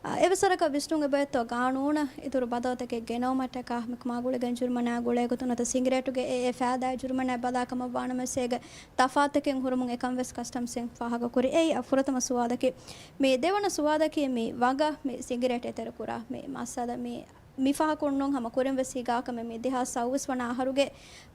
އ، އެވެސް ވަރަކަށް ވިސްނުން އެބައޮތްތޯ ގާނޫނަށް އިތުރު ބަދަލުތަކެއް ގެނައުމަށްޓަކާ މިކަމާ ގުޅިގެން ޖުރުމަނާ ގުޅޭ ގޮތުން ނުވަތަ ސިނގިރޭޓުގެ އެ، އެ ފައިދާއެއް ޖުރުމަނާ ބަލާ ކަމަށް ވާނަމަ ވެސް އޭގެ ތަފާތުތަކެއް ހުރުމުން އެކަން ވެސް ކަސްޓަމްސްއިން ފާހަގަކުރި. އެއީ އަ، ފުރަތަމަ ސުވާލަކީ. މި ދެވަނަ ސުވާލަކީ މި ވަގަށް މި ސިނގިރޭޓް އެތެރެކުރާ މި މައްސަލަ މި މި ފަހަކުން ނޫން ހަމަ ކުރިން ވެސް ހިނގާ ކަމެއް. މި ދެހާސް ސައުވީސް ވަނަ އަހަރުގެ،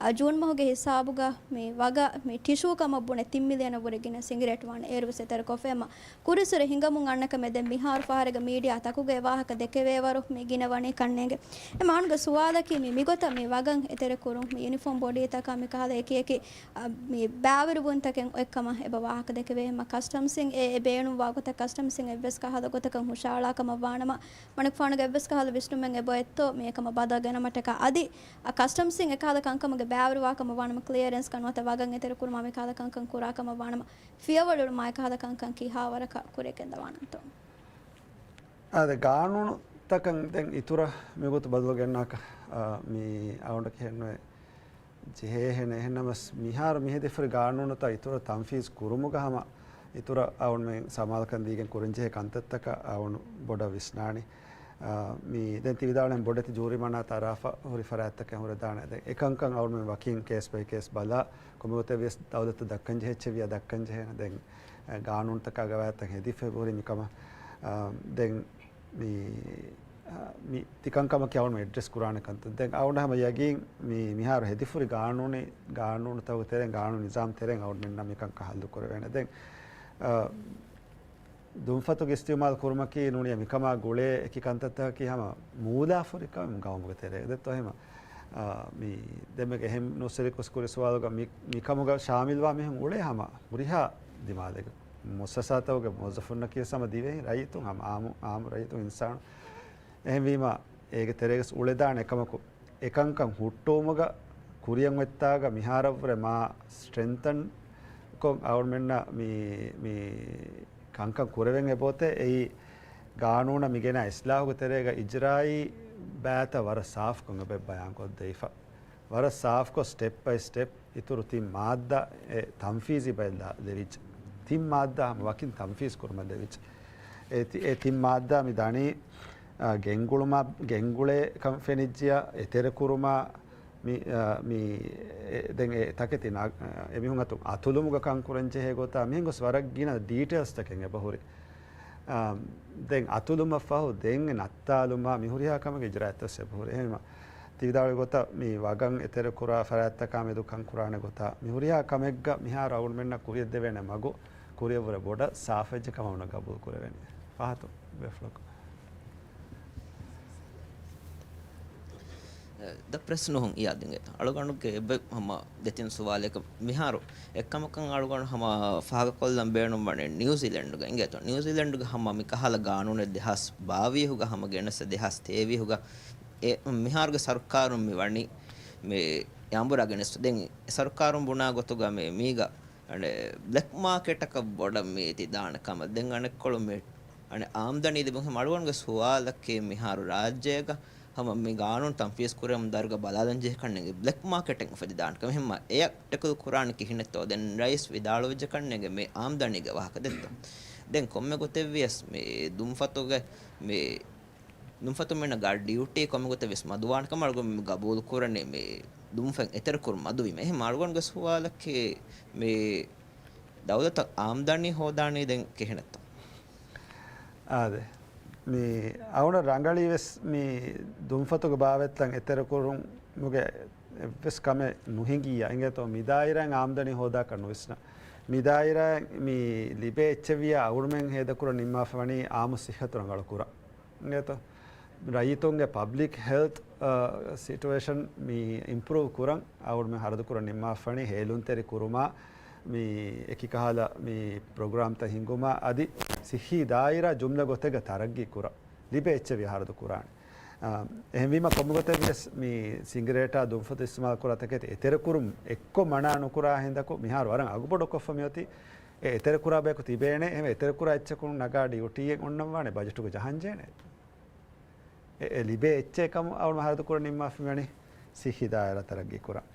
އަ، ޖޫން މަހުގެ ހިސާބުގަ މި ވަގަށް މި ޓިޝޫ ކަމަށް ބުނެ ތިން މިލިއަނަށް ވުރެ ގިނަ ސިނގިރޭޓް ވާނެ. އޭރު ވެސް އެތެރެކޮށްފަ އެމަ ކުރިއްސުރެ ހިނގަމުން އަންނަ ކަމެއް. ދެން މިހާރު ފަހަރެއްގަ މީޑިއާ ތަކުގެ ވާހަކަ ދެކެވޭވަރު މި ގިނަ ވަނީ ކަންނޭނގެ. އެމަ އަންގަ ސުވާލަކީ މި މިގޮތަށް މި ވަގަށް އެތެރެކުރުން މި ޔުނިފޯމް ބޮޑީތަކާ މި ކަހަލަ އެކި އެކި، އަ، މި ބައިވެރިވުންތަކެއް އޮތްކަމަށް އެބަ ވާހަކަ ދެކެވޭ. އެމަ ކަސްޓަމްސްއިން އެ، އެ ބޭނުންވާ ގޮތަށް ކަސްޓަމްސްއިން އެއްވެސް ކަހަލަ ގޮތަކަށް ހުށައަޅާ ކަމަށް ވާނަމަ، މަނިކުފާނުގެ އެއްވެސް ކަހަލަ ވިސްނުމެއް އެބައޮތްތޯ މި އެކަމަށް ބަދަލު ގެނަމަށްޓަކާ؟ އަދި އަ، ކަސްޓަމްސްއިން އެކަހަލަ ކަންކަމުގެ ބައިވެރިވާ ކަމަށް ވާނަމަ ކްލިއަރެންސްގަ ނުވަތަ ވަގަށް އެތެރެކުރުމާ މިކަހަލަ ކަންކަން ކުރާ ކަމަށް ވާނަމަ ފިޔަވަޅު އެޅުމާ އެކަހަލަ ކަންކަން ކިހާވަރަކަށް ކުރިއަށް ގެންދަވާނަންތޯ؟ އާދެ، ގާނޫނުތަކަށް ދެން އިތުރަށް މިގޮތު ބަދަލު ގެންނާކަށް، އާ، މި އަޅުގަނޑަކަށް ހެންނުވެ ޖެހޭހެނެއް. އެހެންނަމަވެސް މިހާރު މިހެދިފަރި ގާނޫނުތައް އިތުރަށް ތަންފީޒް ކުރުމުގަ ހަމަ އިތުރަށް އަޅުގަނޑުމެން ސަމާލުކަން ދީގެން ކުރަންޖެހޭ ކަންތައްތަކަށް އަޅުގަނޑު ބޮޑަށް ވިސްނާނީ. އާ، މި ދެން ތި ވިދާޅުވެން ބޮޑެތި ޖޫރިމަނާ ތަރާފަ ހުރި ފަރާތްތަކެއް ހުރެދާނެ. ދެން އެކަންކަން އަޅުގަނޑުމެން ވަކިން ކޭސް ބައި ކޭސް ބަލާ، ކޮންމެގޮތެއް ވިޔަސް ދައުލަތަށް ދައްކަންޖެހޭ އެއްޗެއް ވިޔަ ދައްކަންޖެހޭނެ. ދެން، އަ، ގާނޫނުތަކާ ގަވާއިދުތައް ހެދިފަ ހުރި މިކަމަށް، އާ، ދެން މި، އާ، މި ތިކަންކަމަކީ އަޅުގަނޑު އެޑްރެސް ކުރާނެ ކަންތައް. ދެން އަޅުގަނޑަށް ހަމަ ޔަގީން މި، މިހާރު ހެދިފުރި ގާނޫނީ، ގާނޫނުތަކުގެ ތެރެއިން، ގާނޫނު ނިޒާމް ތެރެއިން އަޅުގަނޑުމެންނަށް މިކަންކަން ހައްލު ކުރެވޭނެ. ދެން، އާ، ދުންފަތުގެ އިސްތިޢުމާލު ކުރުމަކީ ނޫނީ މިކަމާ ގުޅޭ އެކި ކަންތައްތަކަކީ ހަމަ މޫލާ ފުރިކަމެއް ގައުމުގެ ތެރޭގަ. ދެއްތޯ އެހެމަ، އާ، މި ދެންމެގެ އެހެން ނޫސްވެރިޔަކު ކުރި ސުވާލުގަ މި، މިކަމުގަ ޝާމިލްވާ މީހުން އުޅޭ ހަމަ ހުރިހާ ދިމާލެއްގަ. މުއައްސަސާތަކުގެ މުވައްޒަފުންނަކީ ވެސް ހަމަ ދިވެހި ރައްޔިތުން، ހަމަ އާއްމު، އާއްމު ރައްޔިތުން އިންސާނު. އެހެންވީމަ، އޭގެ ތެރޭގަސް އުޅެދާނެ އެކަމަކު، އެކަންކަން ހުއްޓުވުމުގަ ކުރިއަށް އޮތްތާގަ މިހާރަށްވުރެ މާ ސްޓްރެންތަން ކޮށް އަޅުގަނޑުމެންނަށް މި، މި ކަންކަން ކުރެވެން އެބައޮތޭ. އެއީ ގާނޫނަށް މިގެނާ އިސްލާހުގެ ތެރޭގަ އިޖްރާއީ ބައިތައް ވަރަށް ސާފުކޮށް އެބަ ބަޔާންކޮށްދެވިފަ. ވަރަށް ސާފުކޮށް ސްޓެޕް ބައި ސްޓެޕް އިތުރު ތިން މާއްދާ އެ ތަންފީޒީ ބައެއް ލާ-، ލެވިއްޖެ. ތިން މާއްދާ ހަމަ ވަކިން ތަންފީޒް ކުރުމަށް ލެވިއްޖެ. އެ ތި-، އެ ތިން މާއްދާ މި ދަނީ، އާ، ގެންގުޅުމާ، ގެންގުޅޭ ކަން ފެނިއްޖިޔާ، އެތެރެކުރުމާ، މި، އާ، މި، އެ، ދެން އެ ތަކެތި ނަ-، އާ، އެމީހުން އަތު އަތުލުމުގަ ކަން ކުރަން ޖެހޭ ގޮތާ، މިހެން ގޮސް ވަރަށް ގިނަ ޑީޓެއިލްސް ތަކެއް އެބަހުރި. އާ، ދެން އަތުލުމަށް ފަހު، ދެން ނައްތާލުމާ، މި ހުރިހާ ކަމެއްގެ އިޖްރާއަތް ވެސް އެބަހުރި. އެހެންވީމަ، ތި ވިދާޅުވި ގޮތަށް މި ވަގަށް އެތެރެކުރާ ފަރާތްތަކާ މެދު ކަން ކުރާނެ ގޮތާ، މި ހުރިހާ ކަމެއްގަ މިހާރު އަޅުގަނޑުމެންނަށް ކުރިއަށް ދެވޭނެ މަގު ކުރިއަށްވުރެ ބޮޑަށް ސާފުވެއްޖެ ކަމަށް ވަންނަ ގަބޫލު ކުރެވެނީ. ފަހަތު ބޭފުޅަކު. ދަ ޕްރެސް ނޫހުން އިޔާދު އިނގޭތޯ. އަޅުގަނޑުގެ އެއްބަ-، ހަމަ ދެތިން ސުވާލެއް މިހާރު އެއްކަމަކަށް އަޅުގަނޑު ހަމަ ފާހަގަކޮށްލަން ބޭނުންވަނީ ނިއުޒީލެންޑުގަ އިނގޭތޯ. ނިއުޒީލެންޑުގަ ހަމަ މި ކަހަލަ ގާނޫނެއް ދެހާސް ބާވީހުގަ ހަމަ ގެނެސް ދެހާސް ތޭވީހުގަ އެ މިހާރުގެ ސަރުކާރުން މި ވަނީ މި އަނބުރާ ގެނެސް. ދެން ސަރުކާރުން ބުނާ ގޮތުގަ މި މީގަ އަނެ ބްލެކް މާކެޓަކަށް ބޮޑަށް މީތި ދާނެ ކަމަށް. ދެން އަނެއްކޮޅު މި އަނެ އާމްދަނީ ލިބުން ހަމަ އަޅުގަނޑުގެ ސުވާލަކީ މިހާރު ރާއްޖޭގަ ހަމަ މި ގާނޫނު ތަންފީޒް ކުރެވުން ދަރުގަ ބަލާލަން ޖެހި ކަންނޭނގެ ބްލެކް މާކެޓެއް އުފެދި ދާނެ ކަމަށް. ހަމަ އެޔަށް ޓެކުލް ކުރާނެ ކިހިނެއްތޯ؟ ދެން ރައީސް ވިދާޅުވެއްޖެ ކަންނޭނގެ މި އާމްދަނީގެ ވާހަކަ ދެއްތޯ؟ ދެން ކޮންމެ ގޮތެއް ވިޔަސް މި ދުންފަތުގެ މި ދުންފަތުމެންނަށް ގާ ޑިއުޓީ ކޮންމެ ގޮތެއް ވެސް މަދުވާނެ ކަމަށް އަޅުގަނޑު މި ގަބޫލު ކުރަނީ މި ދުންފަތް އެތެރެ ކުރުން މަދުވީމަ. އެހެން އަޅުގަނޑުގެ ސުވާލަކީ މި ދައުލަތަށް އާމްދަނީ ހޯދާނީ ދެން ކިހިނެއްތޯ؟ އާދެ. މި އަޅުގަނޑަށް ރަނގަޅީ ވެސް މި ދުންފަތުގެ ބާވަތްތައް އެތެރެ ކުރުމުގެ އެއްވެސް ކަމެއް ނުހިނގިއްޔާ އިނގޭތޯ މި ދާއިރާއިން އާމްދަނީ ހޯދާކަށް ނުވިސްނާ. މި ދާއިރާއިން މި ލިބޭ އެއްޗެއްވިޔާ އަޅުގަނޑުމެން ހޭދަކުރަން ނިންމާފަ ވަނީ އާއްމު ސިއްހަތު ރަނގަޅު ކުރަން. އިނގޭތޯ؟ ރައްޔިތުންގެ ޕަބްލިކް ހެލްތް، އާ، ސިޓުއޭޝަން މި އިމްޕްރޫވް ކުރަން އަޅުގަނޑުމެން ހަރަދުކުރަން ނިންމާފަނީ ހޭލުންތެރި ކުރުމާ، މި އެކިކަހަލަ މި ޕްރޮގްރާމްތައް ހިންގުމާ، އަދި ސިއްހީ ދާއިރާ ޖުމްލަ ގޮތެއްގަ ތަރައްގީ ކުރަން ލިބޭ އެއްޗެއް ވިޔަ ހަރަދު ކުރާނެ. އާ، އެހެންވީމަ ކޮންމެ ގޮތެއް ވިޔަސް މި ސިނގިރޭޓާ ދުންފަތު އިސްތިމާލް ކުރާ ތަކެތި އެތެރެކުރުން އެއްކޮށް މަނާ ނުކުރާ ހިނދަކު މިހާރު ވަރަށް އަގުބޮޑުކޮށްފަ މިއޮތީ. އެ އެތެރެކުރާ ބަޔަކު ތިބޭނެ، އެހެން އެތެރެކުރާ އެއްޗަކުން ނަގާ ޑިއުޓީއެއް އޮންނަން ވާނެ ބަޖެޓުގަ ޖަހަންޖޭނެ. އެ، އެ ލިބޭ އެއްޗެއް ކަމަށް އަޅުގަނޑު ހަރަދު ކުރަން ނިންމާފަ މިވަނީ ސިއްހީ ދާއިރާ ތަރައްގީ ކުރަން.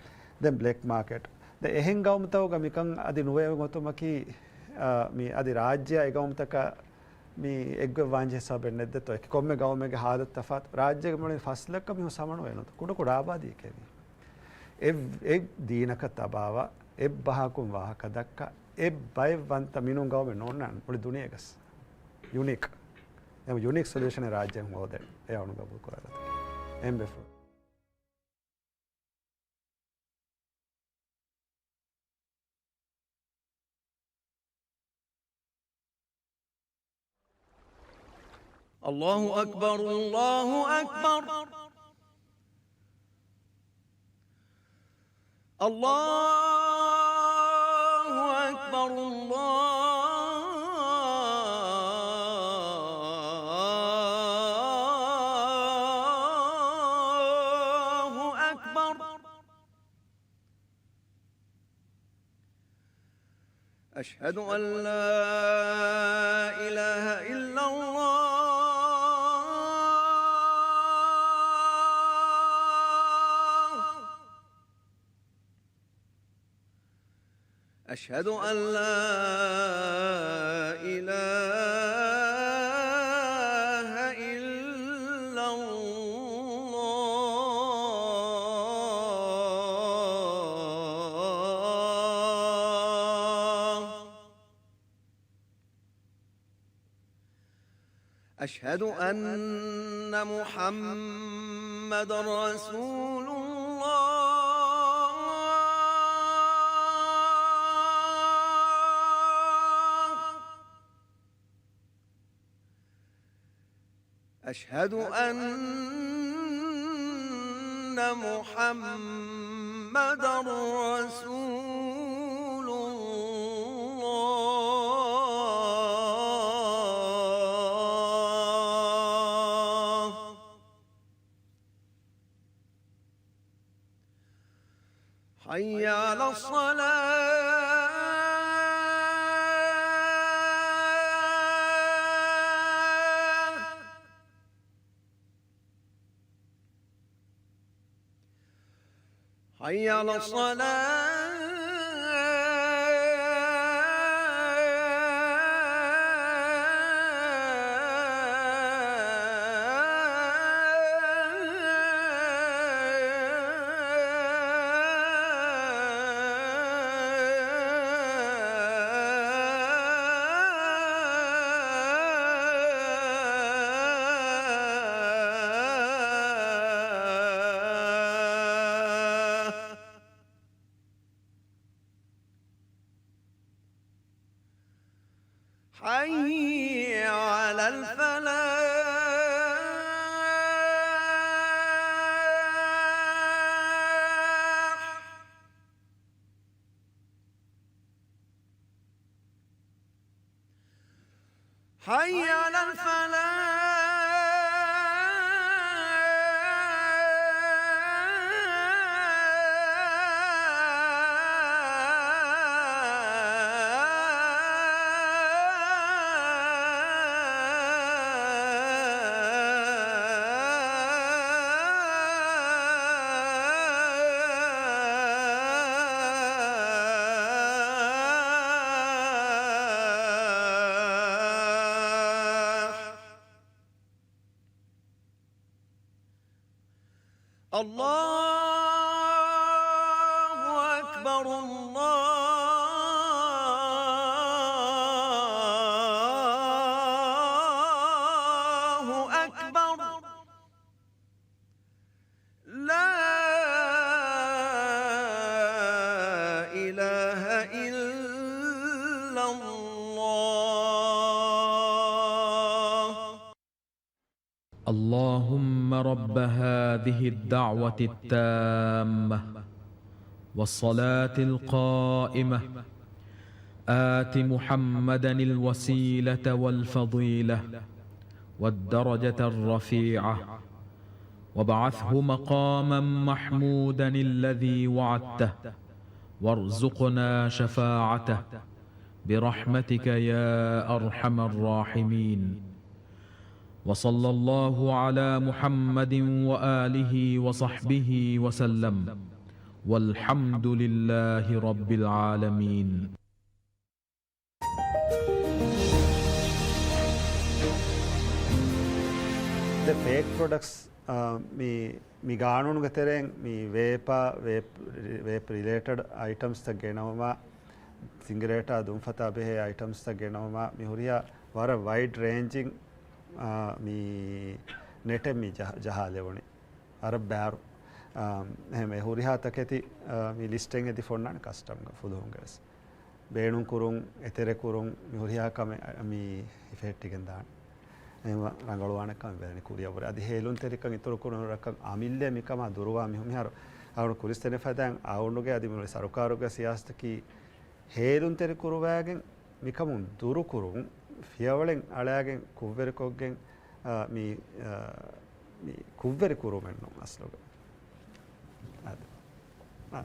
ދެން ބްލެކް މާކެޓް. ދެން އެހެން ގައުމުތަކުގަ މިކަން އަދި ނުވެ އޮތުމަކީ، އާ، މި އަދި ރާއްޖެއާ އެ ގައުމުތަކަށް މި އެއްގޮތް ވާންޖެހޭ ސަބަބެއް ނެތް ދެއްތޯ. އެކި ކޮންމެ ގައުމެއްގެ ހާލަތު ތަފާތު. ރާއްޖޭގެ މުޅި ފަސް ލައްކަ މީހުން ސަމަނުވެ ނުތަ ކުޑަ ކުޑަ އާބާދީއެކޭ ވީ. އެ، އެ ދީނަކަށް ތަބާވާ، އެއްބަހަކުން ވާހަކަ ދައްކާ، އެއްބައެއް ވަންތަ މިނޫން ގައުމެއް ނޯންނާނެ މުޅި ދުނިޔޭގަސް. ޔުނީކް. އެ ޔުނީކް ސޮލިއުޝަނެއް ރާއްޖެއަށް ހޯދޭ. އެ އަޅުން ގަބޫލު ކުރާ ގޮތަކަށް. އެން ބެފުޅު. الله أكبر، الله أكبر. الله أكبر، الله أكبر. أشهد أن لا إله إلا الله. أشهد أن لا إله إلا الله. أشهد أن محمدا رسول الله. أشهد أن محمدا رسول الله. حي على الصلاة. حي على الصلاة. حي على الفلاح. حي على الفلاح. الله أكبر، الله أكبر. لا إله إلا الله. اللهم رب هذه الدعوة التامة والصلاة القائمة، آت محمدا الوسيلة والفضيلة والدرجة الرفيعة وابعثه مقاما محمودا الذي وعدته وارزقنا شفاعته برحمتك يا أرحم الراحمين. وصلى الله على محمد وآله وصحبه وسلم. والحمد لله رب العالمين. ދެ ފޭކް ޕްރޮޑަކްޓްސް، އާ، މި، މި ގާނޫނުގެ ތެރެއިން މި ވޭޕާ، ވޭޕް، ވޭޕް ރިލޭޓެޑް އައިޓަމްސްތައް ގެނައުމާ، ސިނގިރޭޓާ ދުންފަތާ ބެހޭ އައިޓަމްސްތައް ގެނައުމާ، މި ހުރިހާ ވަރަށް ވައިޑް ރޭންޖިން، އާ، މި ނެޓެއް މި ޖަހ-، ޖަހާލެވުނީ. އަރަބް ބާރު. އާ، އެހެން އެ ހުރިހާ ތަކެތި، އާ، މި ލިސްޓެއް އެދި ފޮންނާނެ ކަސްޓަމްގަ ފުލުހުންގެ ވެސް. ބޭނުންކުރުން، އެތެރެކުރުން، މި ހުރިހާ ކަމެއް، އަ، މި ހިފެހެއްޓިގެން ދާނެ. އެހެންވެ ރަނގަޅުވާނެ ކަމެއް ވެދެނީ ކުރިއަށްވުރެ. އަދި ހޭލުންތެރިކަން އިތުރުކުރުން ރަކަށް އަމިއްލަ މިކަމާ ދުރުވާ މި-، މިހާރު އަޅުގަނޑު ކުރިސް ދެނެފަދައިން އަޅުގަނޑުގެ އަދި މި ސަރުކާރުގެ ސިޔާސަތަކީ ހޭލުންތެރި ކުރުވާގެން މިކަމުން ދުރުކުރުން، ފިޔަވަޅެއް އަޅާގެން ކުށްވެރިކޮށްގެން، އާ، މި، އާ، މި ކުށްވެރި ކުރުމެއް ނޫން އަސްލުގަ. އާދެ. އާ.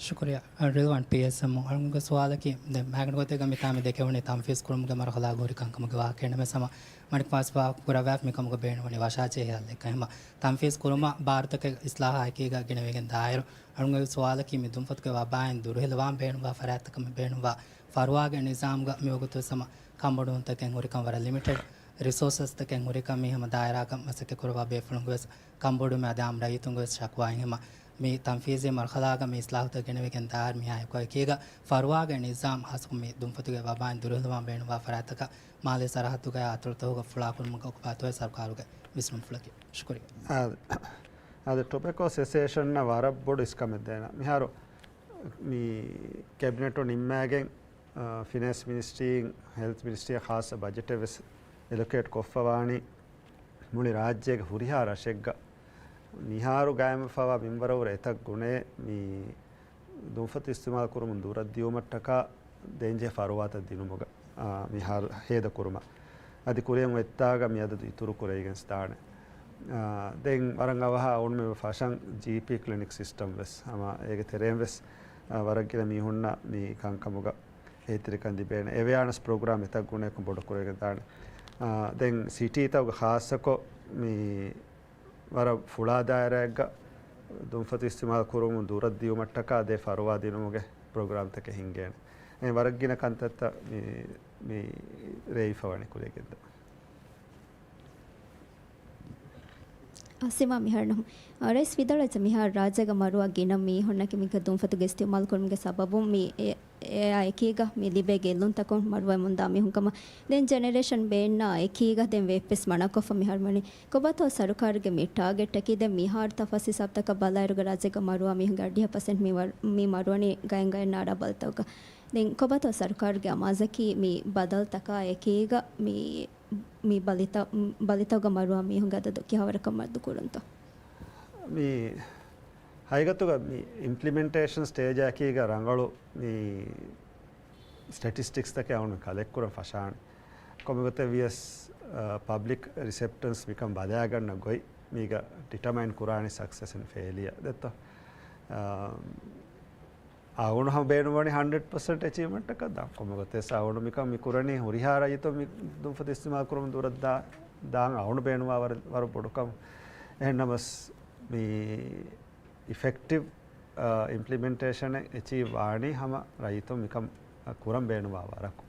ޝުކުރިއްޔާ، ރިލްވާން ޕީއެސްއެމް. އަޅުގަނޑުގެ ސުވާލަކީ، ދެން މާގަނޑު ގޮތެއްގަ މިތާ މި ދެކެވުނީ ތަންފީޒް ކުރުމުގެ މަރުހަލާގަ ހުރި ކަންކަމުގެ ވާހަކަ ނަމަވެސް ހަމަ މަނިކުފާސް ވާހަކަ ކުރައްވާފަ މިކަމުގަ ބޭނުންވަނީ ވަށާޖެހި ހައްލެއްކަން. ހަމަ ތަންފީޒް ކުރުމަށް ބާރުތަކެއް އިސްލާހާ އެކީގަ ގިނަވެގެން ދާއިރު، އަޅުގަނޑުގެ ސުވާލަކީ މި ދުންފަތުގެ ވަބާއިން ދުރުހެލިވާން ބޭނުންވާ ފަރާތްތަކަށް މި ބޭނުންވާ ފަރުވާގެ ނިޒާމުގަ މިވަގުތުވެސް ހަމަ ކަންބޮޑުވުންތަކެއް ހުރިކަން ވަރަށް ލިމިޓެޑް، ރިސޯސަސްތަކެއް ހުރިކަން މީ ހަމަ ދާއިރާގަ މަސައްކަތް ކުރައްވާ ބޭފުޅުންގެވެސް ކަންބޮޑުވުމެއް އަދި އާއްމު ރައްޔިތުންގެވެސް ޝަކުވާއިން ހަމަ މި ތަންފީޒީ މަރުހަލާގަ މި އިސްލާހުތައް ގެނެވިގެން ދާއިރު މިހާ އެކު އެކީގަ ފަރުވާގެ ނިޒާމް ހާއްސަކޮށް މި ދުންފަތުގެ ވަބާއިން ދުރުހެލިވާން ބޭނުންވާ ފަރާތްތަކަށް މާލޭ ސަރަހައްދުގައި އަތޮޅުތަކުގަ ފުޅާކުރުމުގެ ކޮބާތޯއޭ ސަރުކާރުގެ ވިސްނުންފުޅަކީ؟ ޝުކުރިއްޔާ. އާ، އާދެ، ޓޮބެކޯ އެސޯސިއޭޝަންއަށް ވަރަށް ބޮޑު އިސްކަމެއް ދޭނަ. މިހާރު މި ކެބިނެޓު ނިންމާގެން، އާ، ފިނޭންސް މިނިސްޓްރީން، ހެލްތް މިނިސްޓްރީއަށް ޚާއްޞަ ބަޖެޓެއް ވެސް އެލޮކޭޓް ކޮށްފަވާނީ މުޅި ރާއްޖޭގެ ހުރިހާ ރަށެއްގަ މިހާރު ގާއިމްވެފަވާ މިންވަރަށްވުރެ އެތައް ގުނައެއް މި ދުންފަތު އިސްތިމާލު ކުރުމުން ދުރަށް ދިޔުމަށްޓަކާ ދޭންޖެހޭ ފަރުވާތައް ދިނުމުގަ، އާ، މިހާރު ހޭދަ ކުރުމަށް. އަދި ކުރިއަށް އޮތްތާގަ މި އަދަދު އިތުރު ކުރެވިގެން ދާނެ. އާ، ދެން ވަރަށް އަވަހަށް އަޅުގަނޑުމެން ފަށަން ޖީޕީ ކްލިނިކް ސިސްޓަމް ވެސް ހަމަ އޭގެ ތެރެއިން ވެސް، އާ، ވަރަށް ގިނަ މީހުންނަށް މި ކަންކަމުގަ އެހީތެރިކަން ލިބޭނެ. އެވެއާނަސް ޕްރޮގްރާމް އެތައް ގުނައަކުން ބޮޑު ކުރެވިގެން ދާނެ. އާ، ދެން ސިޓީތަކުގަ ޚާއްޞަކޮށް މި ވަރަށް ފުޅާ ދާއިރާއެއްގަ ދުންފަތު އިސްތިމާލު ކުރުމުން ދުރަށް ދިޔުމަށްޓަކާ ދޭ ފަރުވާ ދިނުމުގެ ޕްރޮގްރާމްތަކެއް ހިންގޭނެ. އެ ވަރަށް ގިނަ ކަންތައްތައް މި، މި ރޭވިފަވަނީ ކުރިއަށް ގެންދާ. އާ، ސިމާ މިހާރު ނޫން. އާ، ރައީސް ވިދާޅުވެއްޖެ މިހާރު ރާއްޖޭގަ މަރުވާ ގިނަ މީހުންނަކީ މިގެ ދުންފަތުގެ އިސްތިޢުމާލު ކުރުމުގެ ސަބަބުން މި އެ، އެއާ އެކީގަ މި ލިބޭ ގެއްލުންތަކުން މަރުވަމުންދާ މީހުން ކަމަށް. ދެން ޖެނެރޭޝަން ބޭންނާ އެކީގަ ދެން ވޭޕް ވެސް މަނާކޮށްފަ މިހާރު ވަނީ. ކޮބާތޯ ސަރުކާރުގެ މި ޓާގެޓްއަކީ؟ ދެން މިހާރު ތަފާސް ހިސާބުތަކަށް ބަލާއިރުގަ ރާއްޖޭގަ މަރުވާ މީހުންގެ އަށްޑިހަ ޕަސެންޓް މި ވަރު-، މި މަރުވަނީ ގަޔަން ގަޔަން ނާރާ ބަލިތަކުގަ. ދެން ކޮބާތޯ ސަރުކާރުގެ އަމާޒަކީ މި ބަދަލުތަކާ އެކީގަ މި، މި ބަލިތަ-، ބަލިތަކުގަ މަރުވާ މީހުންގެ އަދަދު ކިހާވަރަކަށް މަދު ކުރުންތޯ؟ މި ހަގީގަތުގަ މި އިމްޕްލިމެންޓޭޝަން ސްޓޭޖަކީގަ ރަނގަޅު މި ސްޓެޓިސްޓިކްސްތަކެއް އަޅުގަނޑު ކަލެކްޓް ކުރަން ފަށާނެ. ކޮންމެ ގޮތެއް ވިޔަސް، އަ، ޕަބްލިކް ރިސެޕްޓަންސް މިކަން ބަލާގަންނަ ގޮތް މީގަ ޑިޓަމައިން ކުރާނީ ސަކްސެސް އެންޑް ފެއިލިއަ ދެއްތޯ. އަ، އަޅުގަނޑު ހަމަ ބޭނުންވަނީ ހަންޑްރެޑް ޕަސެންޓް އެޗީވްމަންޓަކަށް ދާން. ކޮންމެ ގޮތެއް އަޅުގަނޑު މިކަން މި ކުރަނީ ހުރިހާ ރައްޔިތުން މި ދުންފަތު އިސްތިމާލު ކުރުމުން ދުރަށް ދާ-، ދާން އަޅުގަނޑު ބޭނުންވާ ވަރަށް، ވަރަށް ބޮޑު ކަމެއް. އެހެން ނަމަސް މި އިފެކްޓިވް، އާ، އިމްޕްލިމެންޓޭޝަނެއް އެޗީވް ވާނީ ހަމަ ރައްޔިތުން މިކަން، އާ، ކުރަން ބޭނުންވާ ވަރަކު.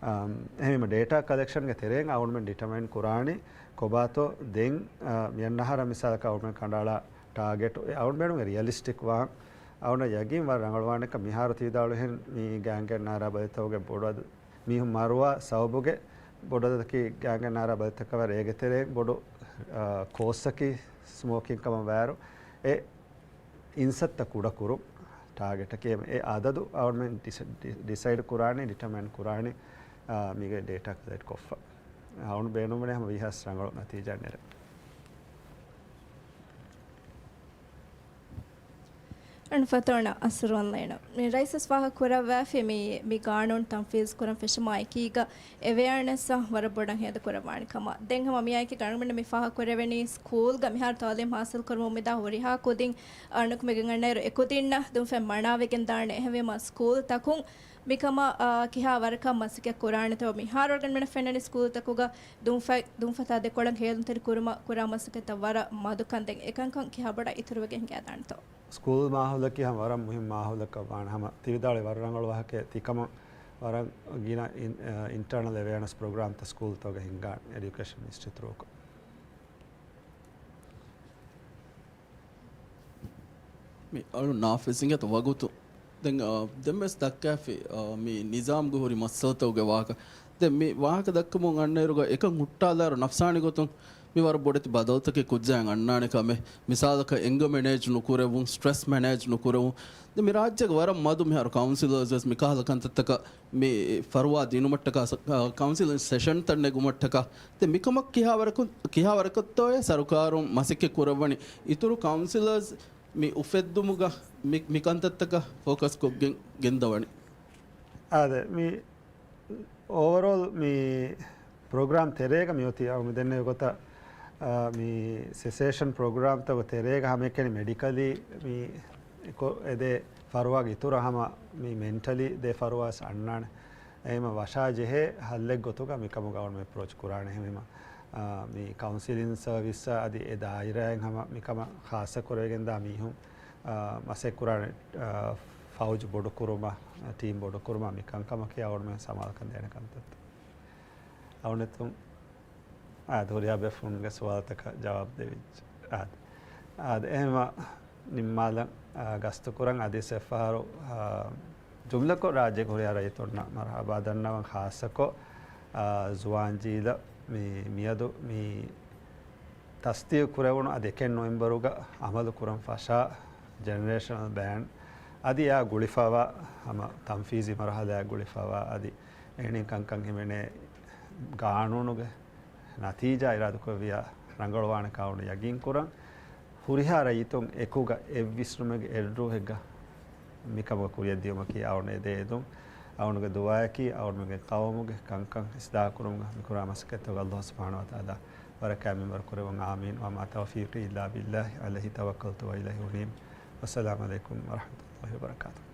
އާ، އެހެންވީމަ ޑޭޓާ ކަލެކްޝަންގެ ތެރެއިން އަޅުގަނޑުމެން ޑިޓަމައިން ކުރާނީ ކޮބާތޯ ދެން، އާ، މިއަންނަ އަހަރަށް މިސާލަކަށް އަޅުގަނޑުމެން ކަނޑައަޅާ ޓާގެޓް އެ އަޅުގަނޑުމެންގެ ރިއަލިސްޓިކް ވާން އަޅުގަނޑަށް ޔަގީން ވަރަށް ރަނގަޅުވާނެކަން. މިހާރު ތި ވިދާޅުވިހެން މި ގާންގެ ނާރާ ބަލިތަކުގެ ބޮޑު އަދަދު މީހުން މަރުވާ ސަބަބުގެ ބޮޑު އަދަދަކީ ގާންގެ ނާރާ ބަލިތަކަށް ވަރަށް އޭގެ ތެރެއިން ބޮޑު، އާ، ކޯސްއަކީ ސްމޯކިން ކަމަށް ވާއިރު އެ އިންސައްތަ ކުޑަކުރުން ޓާގެޓަކީ އެ އަދަދު އަޅުގަނޑުމެން ޑިސ-، ޑި-، ޑިސައިޑް ކުރާނީ، ޑިޓަމައިން ކުރާނީ، އާ، މީގެ ޑޭޓާ ކަލެކްޓް ކޮށްފަ. އަޅުގަނޑު ބޭނުންވަނީ ހަމަ ވީހާވެސް ރަނގަޅު ނަތީޖާ ނެރެން. އަން ފަތޯނަ އަސްރު އޮންލައިނަށް މި ރައީސް ވެސް ފާހަގަ ކުރައްވާފި މި، މި ގާނޫނު ތަންފީޒު ކުރަން ފެށުމާ އެކީގަ އެވެއާނެސް ވަރަށް ބޮޑަށް ހޭދަ ކުރައްވާނެ ކަމަށް. ދެން ހަމަ މިއާއެކީ ގަނޑުމެން މި ފާހަގަ ކުރެވެނީ ސްކޫލްގަ މިހާރު ތައުލީމް ހާސިލް ކުރަމުން މިދާ ހުރިހާ ކުދިން އަންނަކުމެގެން އަންނައިރު އެކުދިންނަށް ދުންފަތް މަނާވެގެން ދާނެ. އެހެންވީމަ ސްކޫލް ތަކުން މިކަމަށް އާ، ކިހާ ވަރަކަށް މަސައްކަތް ކުރާނެތޯ؟ މިހާރު ގަނޑުމެންނަށް ފެންނަނީ ސްކޫލްތަކުގަ ދުންފަތް، ދުންފަތާ ދެކޮޅަށް ހޭލުންތެރި ކުރުމަށް ކުރާ މަސައްކަތްތައް ވަރަށް މަދުކަން. ދެން އެކަންކަން ކިހާ ބޮޑަށް އިތުރުވެގެން ހިނގައިދާނެތޯ؟ ސްކޫލް މާހައުލަކީ ހަމަ ވަރަށް މުހިންމު މާހައުލަކަށް ވާނެ. ހަމަ ތި ވިދާޅުވި ވަރަށް ރަނގަޅު ވާހަކައެއް. ތިކަމަށް ވަރަށް ގިނަ އިން-، އަ، އިންޓަރނަލް އެވެއަރނަސް ޕްރޮގްރާމްތައް ސްކޫލްތަކުގަ ހިންގާނެ އެޑިއުކޭޝަން މިނިސްޓްރީ ތުރޫކޮށް. މި އަޅު ނާފިޒް އިނގޭތަ ވަގުތު؟ ދެން، އަ، ދެންވެސް ދައްކާފި، އަ، މި ނިޒާމްގަ ހުރި މައްސަލަތަކުގެ ވާހަކަ. ދެން މި ވާހަކަ ދައްކަމުން އަންނައިރުގަ އެކަން ހުއްޓާލާއިރު ނަފްސާނީ ގޮތުން މި ވަރަށް ބޮޑެތި ބަދަލުތަކެއް ކުއްޖާއިން އަންނާނެ ކަމެއް. މިސާލަކަށް އެންގަ މެނޭޖް ނުކުރެވުން، ސްޓްރެސް މެނޭޖް ނުކުރެވުން. ދެން މި ރާއްޖޭގަ ވަރަށް މަދު މިހާރު ކައުންސިލަރސް ވެސް މިކަހަލަ ކަންތައްތަކަށް މި ފަރުވާ ދިނުމަށްޓަކާ، ސަ-، އާ، ކައުންސިލިން ސެޝަންތައް ނެގުމަށްޓަކާ. ދެން މިކަމަށް ކިހާވަރަކު-، ކިހާވަރަކަށްތޯއޭ ސަރުކާރުން މަސައްކަތް ކުރައްވަނީ އިތުރު ކައުންސިލަރސް މި އުފެއްދުމުގަ މި، މި ކަންތައްތަކަށް ފޯކަސް ކޮށްގެން ގެންދަވަނީ؟ އާދެ، މި އޯވަރޯލް މި ޕްރޮގްރާމް ތެރޭގަ މިއޮތީ އަޅު މި ދެންނެވި ގޮތަށް، އާ، މި ސެސޭޝަން ޕްރޮގްރާމްތަކުގެ ތެރޭގަ ހަމައެކަނި މެޑިކަލީ މި ކޮ-، އެދޭ ފަރުވާގެ އިތުރަށް ހަމަ މި މެންޓަލީ ދޭ ފަރުވާސް އަންނާނެ. އެހެންވީމަ ވަށާ ޖެހޭ ހައްލެއް ގޮތުގަ މިކަމުގަ އަޅު މި އެޕްރޯޗް ކުރާނެ. އެހެންވީމަ، އާ، މި ކައުންސިލިން ސަރވިސްއާ އަދި އެ ދާއިރާއިން ހަމަ މިކަމަށް ޚާއްޞަ ކުރެވިގެންދާ މީހުން، އާ، މަސައްކަތް ކުރާނެ، އާ، ފައުޖު ބޮޑުކުރުމަށް، ޓީމް ބޮޑުކުރުމަށް މި ކަންކަމަކީ އަޅު މި ސަމާލުކަން ދޭނެ ކަންތައްތައް. އަޅުނެތުން އާދެ، ހުރިހާ ބޭފުޅުންގެ ސުވާލުތަކަށް ޖަވާބު ދެވިއްޖެ. އާދެ. އާދެ، އެހެންވީމަ ނިންމާލަން، އާ، ގަސްތުކުރަން އަދި އެއްފަހަރު، އާ، ޖުމްލަކޮށް ރާއްޖޭގެ ހުރިހާ ރައްޔިތުންނަށް މަރުޙަބާ ދަންނަވަން، ޚާއްޞަކޮށް، އާ، ޒުވާން ޖީލަށް މި، މިއަދު މި ތަސްދީގު ކުރެވުނު އަދި އެކެއް ނޮވެމްބަރުގަ އަމަލު ކުރަން ފަށާ ޖެނެރޭޝަނަލް ބޭން އަދި އެއާ ގުޅިފަވާ ހަމަ ތަންފީޒީ މަރުޙަލާއާ ގުޅިފަވާ އަދި އެހެނި ކަންކަން ހިމެނޭ ގާނޫނުގެ ނަތީޖާ އިރާދަކުރެއްވިޔާ ރަނގަޅުވާނެ ކަމަށް ޔަގީން ކުރަން. ހުރިހާ ރައްޔިތުން އެކުގަ އެއްވިސްނުމެއްގެ އެއްރޫހެއްގަ މިކަމުގަ ކުރިއަށްދިޔުމަކީ އަޅުގަނޑު އެދޭ އެދުން. އަޅުގަނޑުގެ ދުޢާއަކީ އަޅުގަނޑުގެ ޤައުމުގެ ކަންކަން އިސްލާޙު ކުރުމުގަ މިކުރާ މަސައްކަތްތަކުގަ ﷲ ސުބްޙާނަހޫ ވަތަޢާލާ ވަރަކަށް މިންވަރު ކުރެވުން. އާމީން. وما توفيقي إلا بالله عليه توكلت وإليه أنيب. والسلام عليكم ورحمة الله وبركاته.